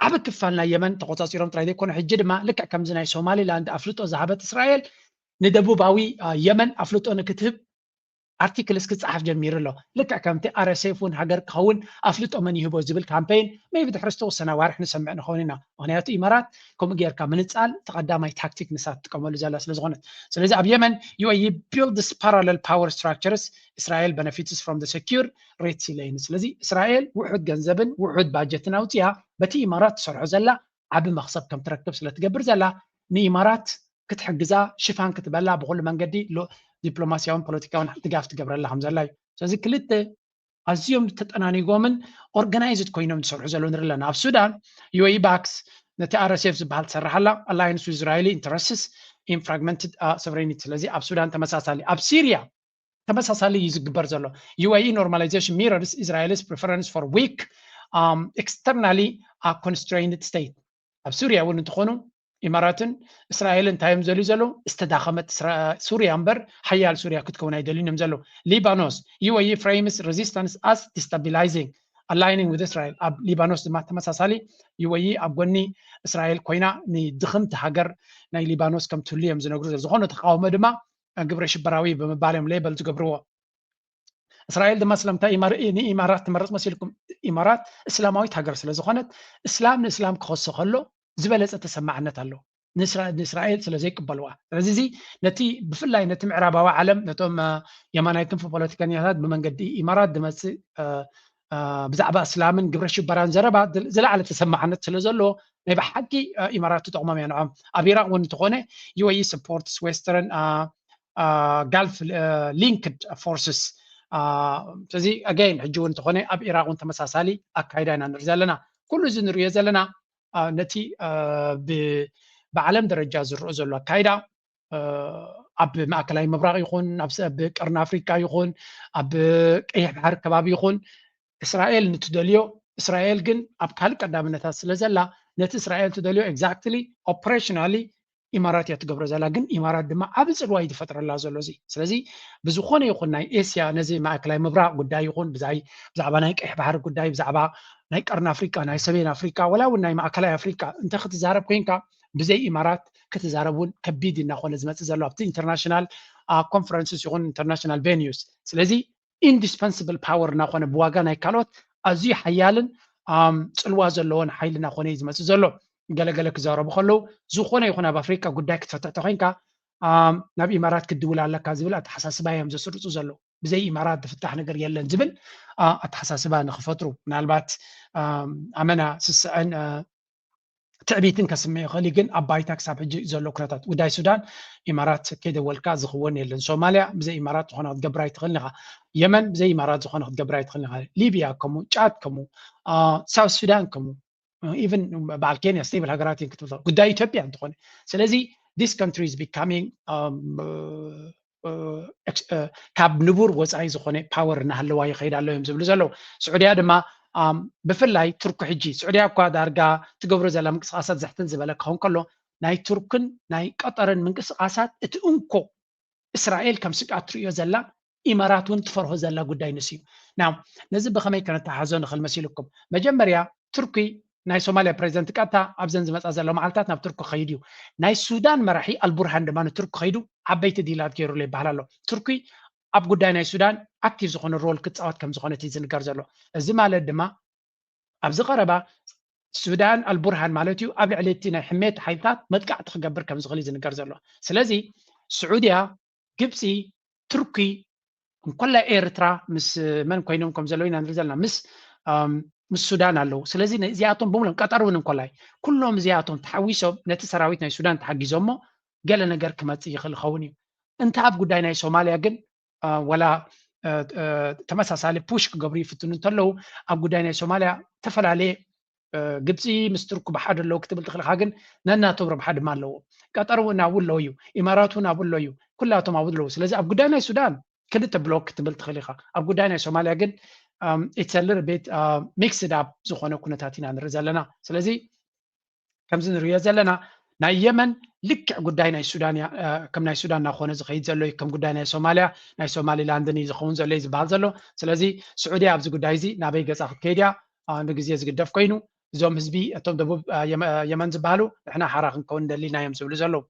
ዓብ ክፋል ናይ የመን ተቆፃፂሮም ጥራይ ዘይኮነ ሕጂ ድማ ልክዕ ከምዚ ናይ ሶማሊላንድ ኣፍልጦ ዝሃበት እስራኤል ንደቡባዊ የመን ኣፍልጦ ንክትህብ ኣርቲክልስ ክፀሓፍ ጀሚሩ ኣሎ። ልክዕ ከምቲ RSF እውን ሃገር ክኸውን ኣፍልጦ መን ይህቦ ዝብል ካምፔይን maybe ድሕሪ ዝተወሰነ ኣዋርሕ ንሰምዕ ንኸውን ኢና። ምክንያቱ ኢማራት ከምኡ ጌርካ ምንፃል እቲ ቀዳማይ ታክቲክ ንሳ ትጥቀመሉ ዘላ ስለዝኾነት። ስለዚ ኣብ የመን UAE builds parallel power structures Israel benefits from the secure Red Sea lane። ስለዚ እስራኤል ውሑድ ገንዘብን ውሑድ ባጀትን ኣውፅያ በቲ ኢማራት ትሰርሖ ዘላ ዓቢ መኽሰብ ከም ትረክብ ስለትገብር ዘላ ንኢማራት ክትሕግዛ ሽፋን ክትበላ ብኩሉ መንገዲ ዲፕሎማሲያውን ፖለቲካውን ድጋፍ ትገብረላ ከም ዘላ እዩ። ስለዚ ክልተ ኣዝዮም ተጠናኒጎምን organized ኮይኖም ዝሰርሑ ዘለዉ ንርኢ ኣለና። ኣብ ሱዳን UAE backs ነቲ RSF ዝበሃል ትሰርሕ ኣላ alliance with Israeli interests in fragmented sovereignty። ስለዚ ኣብ ሱዳን ተመሳሳሊ ኣብ ሲርያ ተመሳሳሊ እዩ ዝግበር ዘሎ። UAE normalization mirrors Israel's preference for weak externally constrained state። ኣብ ሱርያ እውን እንትኾኑ ኢማራትን እስራኤልን እንታይ እዮም ዘልዩ ዘለዉ ዝተዳኸመት ሱርያ እምበር ሓያል ሱርያ ክትከውን ኣይደልዩን እዮም ዘለዉ። ሊባኖስ UAE frames resistance as destabilizing aligning with Israel ኣብ ሊባኖስ ድማ ተመሳሳሊ UAE ኣብ ጎኒ እስራኤል ኮይና ንድኽምቲ ሃገር ናይ ሊባኖስ ከም ትህሉ እዮም ዝነግሩ ዝኾነ ተቃውሞ ድማ ግብረ ሽበራዊ ብምባል እዮም ሌበል ዝገብርዎ። እስራኤል ድማ ስለምንታይ ንኢማራት ትመርፅ መሲልኩም? ኢማራት እስላማዊት ሃገር ስለ ዝኾነት እስላም ንእስላም ክኸሶ ከሎ ዝበለፀ ተሰማዕነት ኣሎ ንእስራኤል ስለ ዘይቅበልዋ። ስለዚ እዚ ነቲ ብፍላይ ነቲ ምዕራባዊ ዓለም ነቶም የማናይ ክንፊ ፖለቲከኛታት ብመንገዲ ኢማራት ዝመፅእ ብዛዕባ እስላምን ግብረ ሽበራን ዘረባ ዝለዓለ ተሰማዕነት ስለ ዘለዎ ናይ ብሓቂ ኢማራት ትጠቕሞም እያ ንዖም። ኣብ ኢራቅ እውን እንተኾነ UAE supports Western Gulf linked forces። ስለዚ again ሕጂ እውን እንተኾነ ኣብ ኢራቅ እውን ተመሳሳሊ ኣካይዳ ኢና ንርኢ ዘለና። ኩሉ እዚ ንሪኦ ዘለና ነቲ ብዓለም ደረጃ ዝረአ ዘሎ ኣካይዳ ኣብ ማእከላይ ምብራቕ ይኹን ኣብ ቀርኒ ኣፍሪቃ ይኹን ኣብ ቀይሕ ባሕሪ ከባቢ ይኹን እስራኤል ንትደልዮ እስራኤል ግን ኣብ ካልእ ቀዳምነታት ስለ ዘላ ነቲ እስራኤል ትደልዮ exactly operationally ኢማራት እያ ትገብሮ ዘላ። ግን ኢማራት ድማ ዓብ ፅልዋ እዩ ዝፈጥረላ ዘሎ እዚ። ስለዚ ብዝኾነ ይኹን ናይ ኤስያ ነዚ ማእከላይ ምብራቕ ጉዳይ ይኹን ብዛይ ብዛዕባ ናይ ቀይሕ ባሕሪ ጉዳይ ብዛዕባ ናይ ቀርኒ ኣፍሪቃ ናይ ሰሜን ኣፍሪቃ ወላ እውን ናይ ማእከላይ ኣፍሪቃ እንተ ክትዛረብ ኮይንካ ብዘይ ኢማራት ክትዛረብ እውን ከቢድ እናኾነ ዝመፅእ ዘሎ ኣብቲ international conferences ይኹን international venues። ስለዚ indispensable power እናኾነ ብዋጋ ናይ ካልኦት ኣዝዩ ሓያልን ፅልዋ ዘለዎን ሓይሊ እናኾነ እዩ ዝመፅእ ዘሎ። ገለገለ ክዛረቡ ከለዉ ዝኾነ ይኹን ኣብ ኣፍሪቃ ጉዳይ ክትፈትሕ ተኮይንካ ናብ ኢማራት ክትድውል ኣለካ ዝብል ኣተሓሳስባ እዮም ዘስርፁ ዘለዉ። ብዘይ ኢማራት ዝፍታሕ ነገር የለን ዝብል ኣተሓሳስባ ንክፈጥሩ ምናልባት ኣመና ስስዐን ትዕቢትን ከስምዕ ይኽእል እዩ። ግን ኣብ ባይታ ክሳብ ሕጂ ዘሎ ኩነታት ጉዳይ ሱዳን ኢማራት ከይደወልካ ዝኽወን የለን። ሶማልያ ብዘይ ኢማራት ዝኾነ ክትገብር ኣይትኽእልን ኢኻ። የመን ብዘይ ኢማራት ዝኾነ ክትገብር ኣይትኽእልን ኢኻ። ሊብያ ከምኡ፣ ጫድ ከምኡ፣ ሳውት ሱዳን ከምኡ፣ ኢቨን በዓል ኬንያ ስቴብል ሃገራት እየን ክትብል ትኽእል። ጉዳይ ኢትዮጵያ እንተኾነ ስለዚ this country is becoming ካብ ንቡር ወፃኢ ዝኾነ ፓወር እናሃለዋ ይኸይድ ኣሎ እዮም ዝብሉ ዘለዉ። ስዑድያ ድማ ብፍላይ ቱርኪ ሕጂ ስዑድያ እኳ ዳርጋ ትገብሮ ዘላ ምንቅስቃሳት ዘሕትን ዝበለ ክኸውን ከሎ ናይ ቱርክን ናይ ቀጠርን ምንቅስቃሳት እቲ እንኮ እስራኤል ከም ስግኣት ትርእዮ ዘላ ኢማራት እውን ትፈርሆ ዘላ ጉዳይ ንሱ እዩ። ናው ነዚ ብኸመይ ከነተሓዞ ንኽእል መሲልኩም? መጀመርያ ቱርኪ ናይ ሶማልያ ፕሬዚደንት ቀጥታ ኣብዘን ዝመፃ ዘሎ መዓልታት ናብ ቱርኪ ክኸይድ እዩ። ናይ ሱዳን መራሒ ኣልቡርሃን ድማ ንቱርኪ ከይዱ ዓበይቲ ዲላት ገይሩሉ ይበሃል ኣሎ። ቱርኪ ኣብ ጉዳይ ናይ ሱዳን ኣክቲቭ ዝኾነ ሮል ክፃወት ከም ዝኾነ እቲ ዝንገር ዘሎ። እዚ ማለት ድማ ኣብዚ ቀረባ ሱዳን ኣልቡርሃን ማለት እዩ ኣብ ልዕሊ እቲ ናይ ሕሜት ሓይልታት መጥቃዕቲ ክገብር ከም ዝኽእል እዩ ዝንገር ዘሎ። ስለዚ ስዑድያ፣ ግብፂ፣ ቱርኪ እንኮላይ ኤርትራ ምስ መን ኮይኖም ከም ዘለዉ ኢና ንርኢ ዘለና ምስ ምስ ሱዳን ኣለዉ። ስለዚ እዚኣቶም ብምሎም ቀጠር እውን እንኮላይ ኩሎም እዚኣቶም ተሓዊሶም ነቲ ሰራዊት ናይ ሱዳን ተሓጊዞሞ ገለ ነገር ክመፅእ ይኽእል ይኸውን እዩ። እንተ ኣብ ጉዳይ ናይ ሶማልያ ግን ወላ ተመሳሳሊ ፑሽ ክገብሩ ይፍትኑ እንተለዉ ኣብ ጉዳይ ናይ ሶማልያ ዝተፈላለየ ግብፂ ምስ ቱርኪ ብሓደ ኣለዉ ክትብል ትኽእል ኢኻ። ግን ነናቶም ረብሓ ድማ ኣለዎ። ቀጠር እውን ኣብኡ ኣለዉ እዩ። ኢማራት እውን ኣብኡ ኣለዉ እዩ። ኩላቶም ኣብኡ ኣለዉ። ስለዚ ኣብ ጉዳይ ናይ ሱዳን ክልተ ብሎክ ክትብል ትኽእል ኢኻ። ኣብ ጉዳይ ናይ ሶማልያ ግን it's a little bit mixed up ዝኾነ ኩነታት ኢና ንርኢ ዘለና። ስለዚ ከምዚ ንርእዮ ዘለና ናይ የመን ልክዕ ጉዳይ ናይ ሱዳን እያ። ከም ናይ ሱዳን እናኾነ ዝኸይድ ዘሎ እዩ። ከም ጉዳይ ናይ ሶማልያ ናይ ሶማሊላንድን እዩ ዝኸውን ዘሎ እዩ ዝበሃል ዘሎ። ስለዚ ስዑድያ ኣብዚ ጉዳይ እዚ ናበይ ገፃ ክትከይድ እያ ንግዜ ዝግደፍ ኮይኑ እዞም ህዝቢ እቶም ደቡብ የመን ዝበሃሉ ንሕና ሓራ ክንከውን እንደሊና እዮም ዝብሉ ዘለዉ።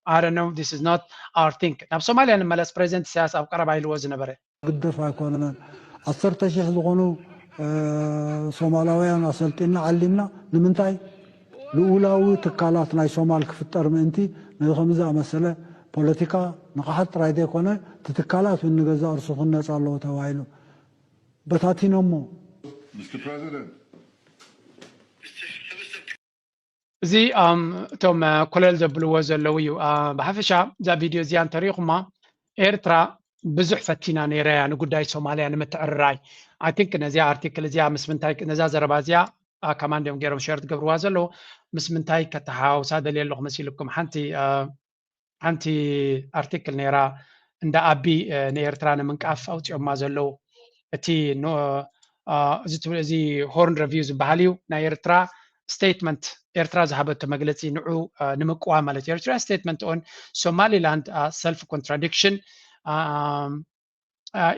I don't know, this is not our thing። ናብ ሶማልያ ንመለስ። ፕሬዚደንት ኢሳያስ ኣብ ቀረባ ኢልዎ ዝነበረ ግደፍ ኣይኮነን። ዓሰርተ ሺሕ ዝኾኑ ሶማላውያን ኣሰልጢና ዓሊምና ንምንታይ? ልኡላዊ ትካላት ናይ ሶማል ክፍጠር ምእንቲ ነዚ ከምዚ ዝኣመሰለ ፖለቲካ ንቕሓት ጥራይ ዘይኮነ እቲ ትካላት እውን ንገዛእ ርእሱ ክነፃ ኣለዎ ተባሂሉ በታቲኖሞ። እዚ እቶም ኮለል ዘብልዎ ዘለዉ እዩ። ብሓፈሻ እዛ ቪድዮ እዚኣ እንተሪኢኹማ ኤርትራ ብዙሕ ፈቲና ነይራ እያ ንጉዳይ ሶማልያ ንምትዕርራይ። I think ነዚኣ ኣርቲክል እዚኣ ምስ ምንታይ ነዛ ዘረባ እዚኣ ከማን እዮም ገይሮም ሸር ትገብርዋ ዘለዉ ምስ ምንታይ ከተሓዋውሳ ደልየ ኣለኹ መሲልኩም? ሓንቲ ሓንቲ ኣርቲክል ነይራ እንዳ ኣቢ ንኤርትራ ንምንቃፍ ኣውፂኦማ ዘለዉ እቲ እዚ ሆርን ረቪው ዝበሃል እዩ ናይ ኤርትራ ስቴትመንት ኤርትራ ዝሃበቶ መግለፂ ንዑ ንምቅዋም ማለት እዩ። ኤርትራ ስቴትመንት ኦን ሶማሊላንድ ሰልፍ ኮንትራዲክሽን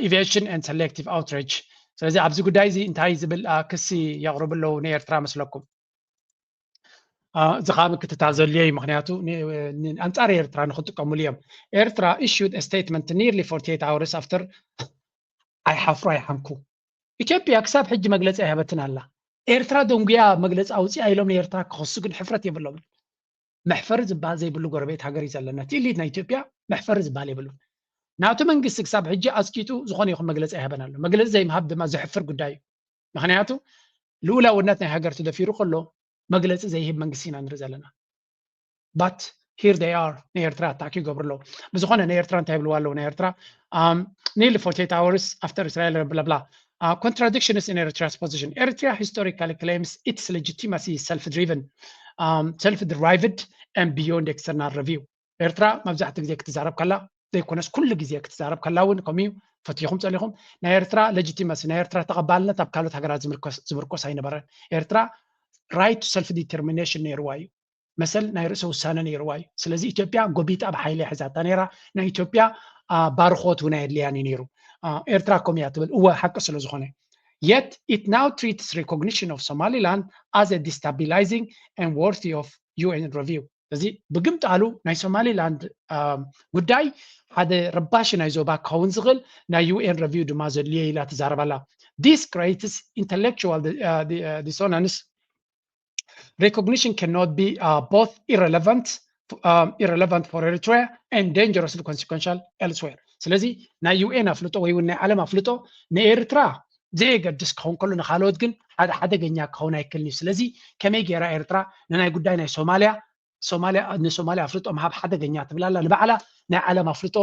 ኢቬሽን ን ሰሌክቲቭ ኣውትሬጅ። ስለዚ ኣብዚ ጉዳይ እዚ እንታይ ዝብል ክሲ የቕርቡ ኣለዉ ንኤርትራ መስለኩም? እዚ ከዓ ምክትታል ዘድልዮ እዩ። ምክንያቱ ኣንፃር ኤርትራ ንክጥቀሙሉ እዮም። ኤርትራ issued a statement nearly forty-eight hours after ኣይሓፍሩ ኣይሓንኩ። ኢትዮጵያ ክሳብ ሕጂ መግለፂ ኣይሃበትን ኣላ። ኤርትራ ደንጉያ መግለፂ ኣውፅኣ ኢሎም ንኤርትራ ክኸሱ ግን ሕፍረት የብሎምን። መሕፈሪ ዝበሃል ዘይብሉ ጎረቤት ሃገር እዩ ዘለና። እቲ ኢሊት ናይ ኢትዮጵያ መሕፈሪ ዝበሃል የብሉን። ናቱ መንግስቲ ክሳብ ሕጂ ኣፅቂጡ ዝኾነ ይኹን መግለፂ ኣይሃበን ኣሎ። መግለፂ ዘይምሃብ ድማ ዘሕፍር ጉዳይ እዩ። ምክንያቱ ልኡላውነት ናይ ሃገር ተደፊሩ ከሎ መግለፂ ዘይህብ መንግስቲ ኢና ንርኢ ዘለና። But here they are ንኤርትራ ኣታክ ይገብሩ ኣለዉ። ብዝኾነ ንኤርትራ እንታይ ይብልዋ ኣለዉ ንኤርትራ nearly forty-eight hours after Israel blah blah contradictions in Eritrea's position. Eritrea historically claims its legitimacy is self-driven, self-derived and beyond external review. ኤርትራ መብዛሕትኡ ግዜ ክትዛረብ ከላ ዘይኮነስ ኩሉ ግዜ ክትዛረብ ከላ እውን ከምኡ እዩ። ፈቲኹም ጸሊኹም ናይ ኤርትራ legitimacy ናይ ኤርትራ ተቐባልነት ኣብ ካልኦት ሃገራት ዝምርኮስ ኣይነበረን። ኤርትራ right to self determination ነይርዋ እዩ። መሰል ናይ ርእሰ ውሳነ ነይርዋ እዩ። ስለዚ ኢትዮጵያ ጎቢጣ ብሓይሊ እያ ሒዛታ ነይራ። ናይ ኢትዮጵያ ባርኾት እውን ኣየድልያን እዩ ነይሩ። ኤርትራ ከምኡ እያ ትብል፣ እወ ሓቂ ስለ ዝኾነ። Yet it now treats recognition of Somaliland as a destabilizing and worthy of U N review። እዚ ብግምጣሉ ናይ ሶማሊላንድ ጉዳይ ሓደ ረባሺ ናይ ዞባ ክኸውን ዝኽእል ናይ U N review ድማ ዘድልዮ ኢላ ትዛረብ ኣላ። This creates intellectual dissonance. Recognition cannot be both irrelevant for Eritrea and dangerously consequential elsewhere. ስለዚ ናይ U N ኣፍልጦ ወይ እውን ናይ ዓለም ኣፍልጦ ንኤርትራ ዘየገድስ ክኸውን ከሎ ንካልኦት ግን ሓደ ሓደገኛ ክኸውን ኣይክልን እዩ። ስለዚ ከመይ ገይራ ኤርትራ ንናይ ጉዳይ ናይ ሶማልያ ሶማልያ ንሶማልያ ኣፍልጦ ምሃብ ሓደገኛ ትብል ኣላ። ንባዕላ ናይ ዓለም ኣፍልጦ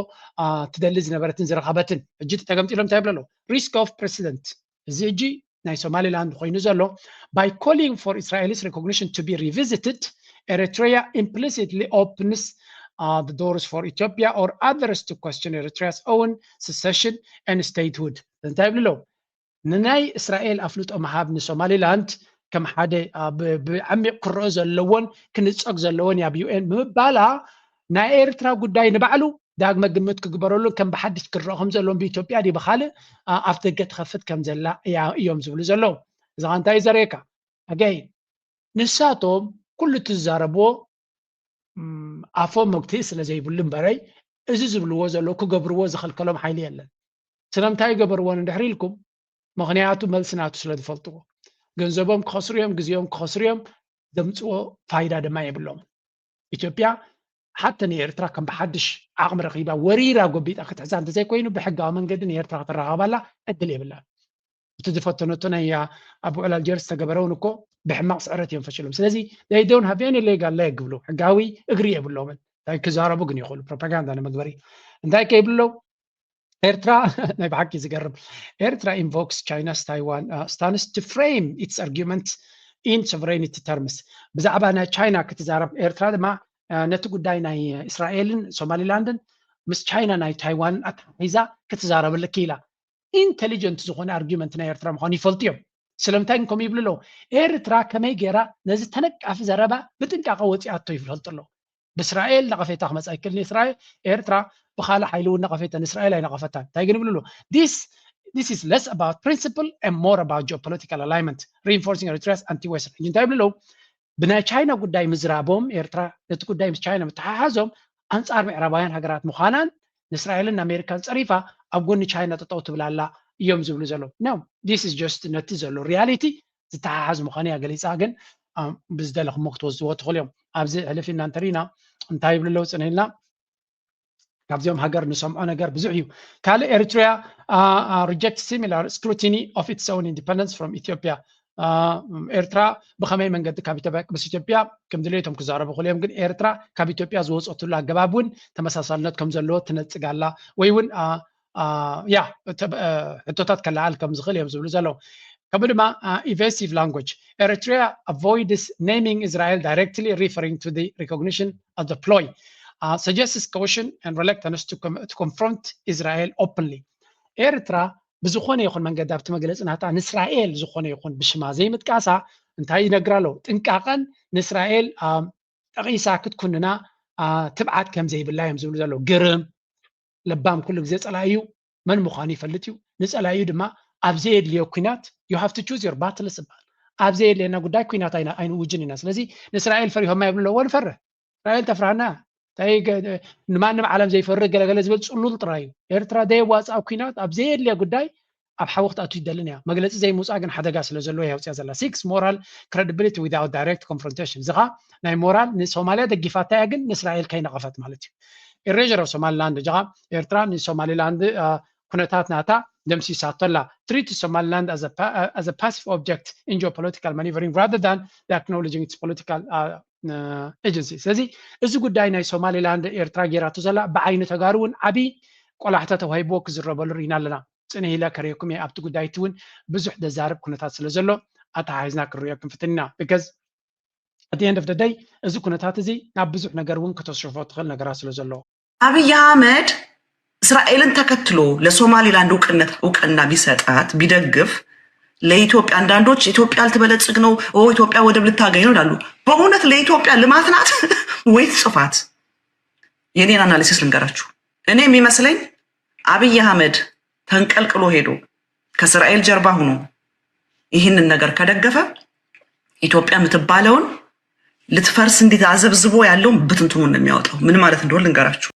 ትደሊ ዝነበረትን ዝረኸበትን ሕጂ ተገምጢሎም እንታይ ይብሉ ኣለዉ? Risk of precedent። እዚ ሕጂ ናይ ሶማሊላንድ ኮይኑ ዘሎ by calling for Israel's recognition to be revisited, Eritrea implicitly opens the doors for Ethiopia or others to question Eritrea's own secession and statehood። እንታይ ይብሉ ኣለዉ? ንናይ እስራኤል ኣፍልጦ ምሃብ ንሶማሊላንድ ከም ሓደ ብዓሚቕ ክረኦ ዘለዎን ክንጸግ ዘለዎን ኣብ U N ብምባላ ናይ ኤርትራ ጉዳይ ንባዕሉ ዳግመ ግምት ክግበረሉን ከም ብሓድሽ ክረኦ ከም ዘለዎን ብኢትዮጵያ ድዩ ብኻልእ ኣብ ደገ ትኸፍት ከም ዘላ እዮም ዝብሉ ዘለዉ። እዚ ኸኣ እንታይ እዩ ዘርእየካ? ኣገይ ንሳቶም ኩሉ እቲ ዝዛረብዎ ኣፎም መግትኢ ስለ ዘይብሉ እምበረይ እዚ ዝብልዎ ዘለዉ ክገብርዎ ዝኸልከሎም ሓይሊ የለን። ስለምንታይ ይገበርዎን እንድሕር ኢልኩም ምኽንያቱ መልሲ ናቱ ስለ ዝፈልጥዎ። ገንዘቦም ክኸስሩ እዮም፣ ግዜኦም ክኸስሩ እዮም፣ ዘምፅዎ ፋይዳ ድማ የብሎም። ኢትዮጵያ ሓቲ ንኤርትራ ከም ብሓድሽ ዓቕሚ ረኺባ ወሪራ ጎቢጣ ክትሕዛ እንተዘይኮይኑ ብሕጋዊ መንገዲ ንኤርትራ ከተረኻባላ ዕድል የብላን። እቲ ዝፈተነቶ ናይ ኣብ ውዕላል ጀርስ ዝተገበረ እውን እኮ ብሕማቕ ስዕረት እዮም ፈሽሎም። ስለዚ they don't have any legal leg ብሉ ሕጋዊ እግሪ የብሎምን። እንታይ ክዛረቡ ግን ይኽእሉ ፕሮፓጋንዳ ንመግበሪ እንታይ ከይብሉ ኣለዉ? ኤርትራ ናይ ብሓቂ ዝገርም ኤርትራ invokes China's Taiwan stance to frame its argument in sovereignty terms። ብዛዕባ ናይ ቻይና ክትዛረብ ኤርትራ ድማ ነቲ ጉዳይ ናይ እስራኤልን ሶማሊላንድን ምስ ቻይና ናይ ታይዋንን ኣተሓሒዛ ክትዛረበሉ ክኢላ። ኢንተሊጀንት ዝኾነ ኣርጊመንት ናይ ኤርትራ ምዃኑ ይፈልጡ እዮም። ስለምንታይ ግን ከምኡ ይብሉ ኣለዉ? ኤርትራ ከመይ ገይራ ነዚ ተነቃፊ ዘረባ ብጥንቃቐ ወፂኣቶ ይፈልጡ ኣለዉ። ብእስራኤል ነቐፌታ ክመፃ ይክእል ንእስራኤል ኤርትራ ብካልእ ሓይሊ እውን ነቐፌታ ንእስራኤል ኣይነቐፈታን። እንታይ ግን ይብሉ ኣለዉ? This is less about principle and more about geopolitical alignment, reinforcing Eritrea's anti-Western. ሕጂ እንታይ ይብሉ ኣለዉ? ብናይ ቻይና ጉዳይ ምዝራቦም ኤርትራ ነቲ ጉዳይ ምስ ቻይና ምትሓሓዞም ኣንጻር ምዕራባውያን ሃገራት ምዃናን ንእስራኤልን ኣሜሪካን ጸሪፋ ኣብ ጎኒ ቻይና ጠጠው ትብል ኣላ እዮም ዝብሉ ዘለዉ። No, this is just ነቲ ዘሎ ሪያሊቲ ዝተሓሓዝ ምዃኑ እያ ገሊጻ። ግን ብዝደለኹሞ ክትወስድዎ ትኽእሉ እዮም። ኣብዚ ሕልፍ ኢልና እንተሪና እንታይ ይብሉ ኣለዉ ጽንሕ ኢልና ካብዚኦም ሃገር ንሰምዖ ነገር ብዙሕ እዩ። ካልእ ኤርትሪያ reject similar scrutiny of its own independence from Ethiopia. ኤርትራ ብኸመይ መንገዲ ካብ ኢትዮጵያ ምስ ኢትዮጵያ ከም ድሌቶም ክዛረቡ ክእሉ እዮም፣ ግን ኤርትራ ካብ ኢትዮጵያ ዝወፀትሉ ኣገባብ እውን ተመሳሳልነት ከም ዘለዎ ትነፅግ ኣላ ወይ እውን ያ ሕቶታት ከለዓል ከም ዝኽእል እዮም ዝብሉ ዘለዉ። ከምኡ ድማ evasive language. Eritrea avoids naming Israel directly, referring to the recognition as a ploy, suggests caution and reluctance to confront Israel openly. ኤርትራ ብዝኾነ ይኹን መንገዲ ኣብቲ መግለፂ ናታ ንእስራኤል ዝኾነ ይኹን ብሽማ ዘይምጥቃሳ እንታይ ይነግራ ኣለዉ? ጥንቃቐን ንእስራኤል ጠቒሳ ክትኩንና ትብዓት ከም ዘይብላ እዮም ዝብሉ ዘለዉ። ግርም ለባም ኩሉ ግዜ ጸላኢ እዩ፣ መን ምዃኑ ይፈልጥ እዩ። ንጸላኢኡ ድማ ኣብ ዘየድልዮ ኲናት you have to choose your battles ይበሃል። ኣብ ዘየድልየና ጉዳይ ኲናት ኣይንውጅን ኢና። ስለዚ ንእስራኤል ፈሪሆማ ይብሉ ኣለዎ፣ ንፈርህ። እስራኤል ተፍርሃና እንታይ ንማንም ዓለም ዘይፈርህ ገለገለ ዝብል ጽሉል ጥራይ እዩ። ኤርትራ ዘየዋጽኣ ኲናት ኣብ ዘየድልያ ጉዳይ ኣብ ሓዊ ክትኣቱ ይደልን እያ። መግለጺ ዘይምውጻእ ግን ሓደጋ ስለ ዘለዎ እያ ኣውጽያ ዘላ። Seeks moral credibility without direct confrontation። እዚ ኸኣ ናይ ሞራል ንሶማልያ ደጊፋታ እያ ግን ንእስራኤል ከይነቐፈት ማለት እዩ። Erasure of Somaliland ጀኻ ኤርትራ ንሶማሊላንድ ኩነታት ናታ ደምሲሳቶ ኣላ። Treat Somaliland as a passive object in geopolitical maneuvering rather than acknowledging its political agency። ስለዚ እዚ ጉዳይ ናይ ሶማሊላንድ ኤርትራ ጌራቶ ዘላ ብዓይኒ ተጋሩ እውን ዓብዪ ቆላሕታ ተዋሂብዎ ክዝረበሉ ርኢና ኣለና። ጽንሕ ኢለ ከርእየኩም እየ ኣብቲ ጉዳይ እቲ እውን ብዙሕ ዘዛርብ ኩነታት ስለ ዘሎ ኣተሓሒዝና ክንርእዮ ክንፍትን ኢና። Because at the end of the day እዚ ኩነታት እዚ ናብ ብዙሕ ነገር እውን ከተስርፎ ትኽእል ነገራት ስለ ዘሎ። ኣብይ ኣህመድ እስራኤልን ተከትሎ ለሶማሊላንድ እውቅነት እውቅና ቢሰጣት ቢደግፍ ለኢትዮጵያ አንዳንዶች ኢትዮጵያ ልትበለጽግ ነው፣ ኦ ኢትዮጵያ ወደብ ልታገኝ ነው ይላሉ። በእውነት ለኢትዮጵያ ልማት ናት ወይስ ጽፋት? የኔን አናሊሲስ ልንገራችሁ። እኔ የሚመስለኝ አብይ አህመድ ተንቀልቅሎ ሄዶ ከእስራኤል ጀርባ ሆኖ ይህንን ነገር ከደገፈ ኢትዮጵያ የምትባለውን ልትፈርስ እንዲት አዘብዝቦ ያለውን ብትንትኑን ነው የሚያወጣው። ምን ማለት እንደሆነ ልንገራችሁ።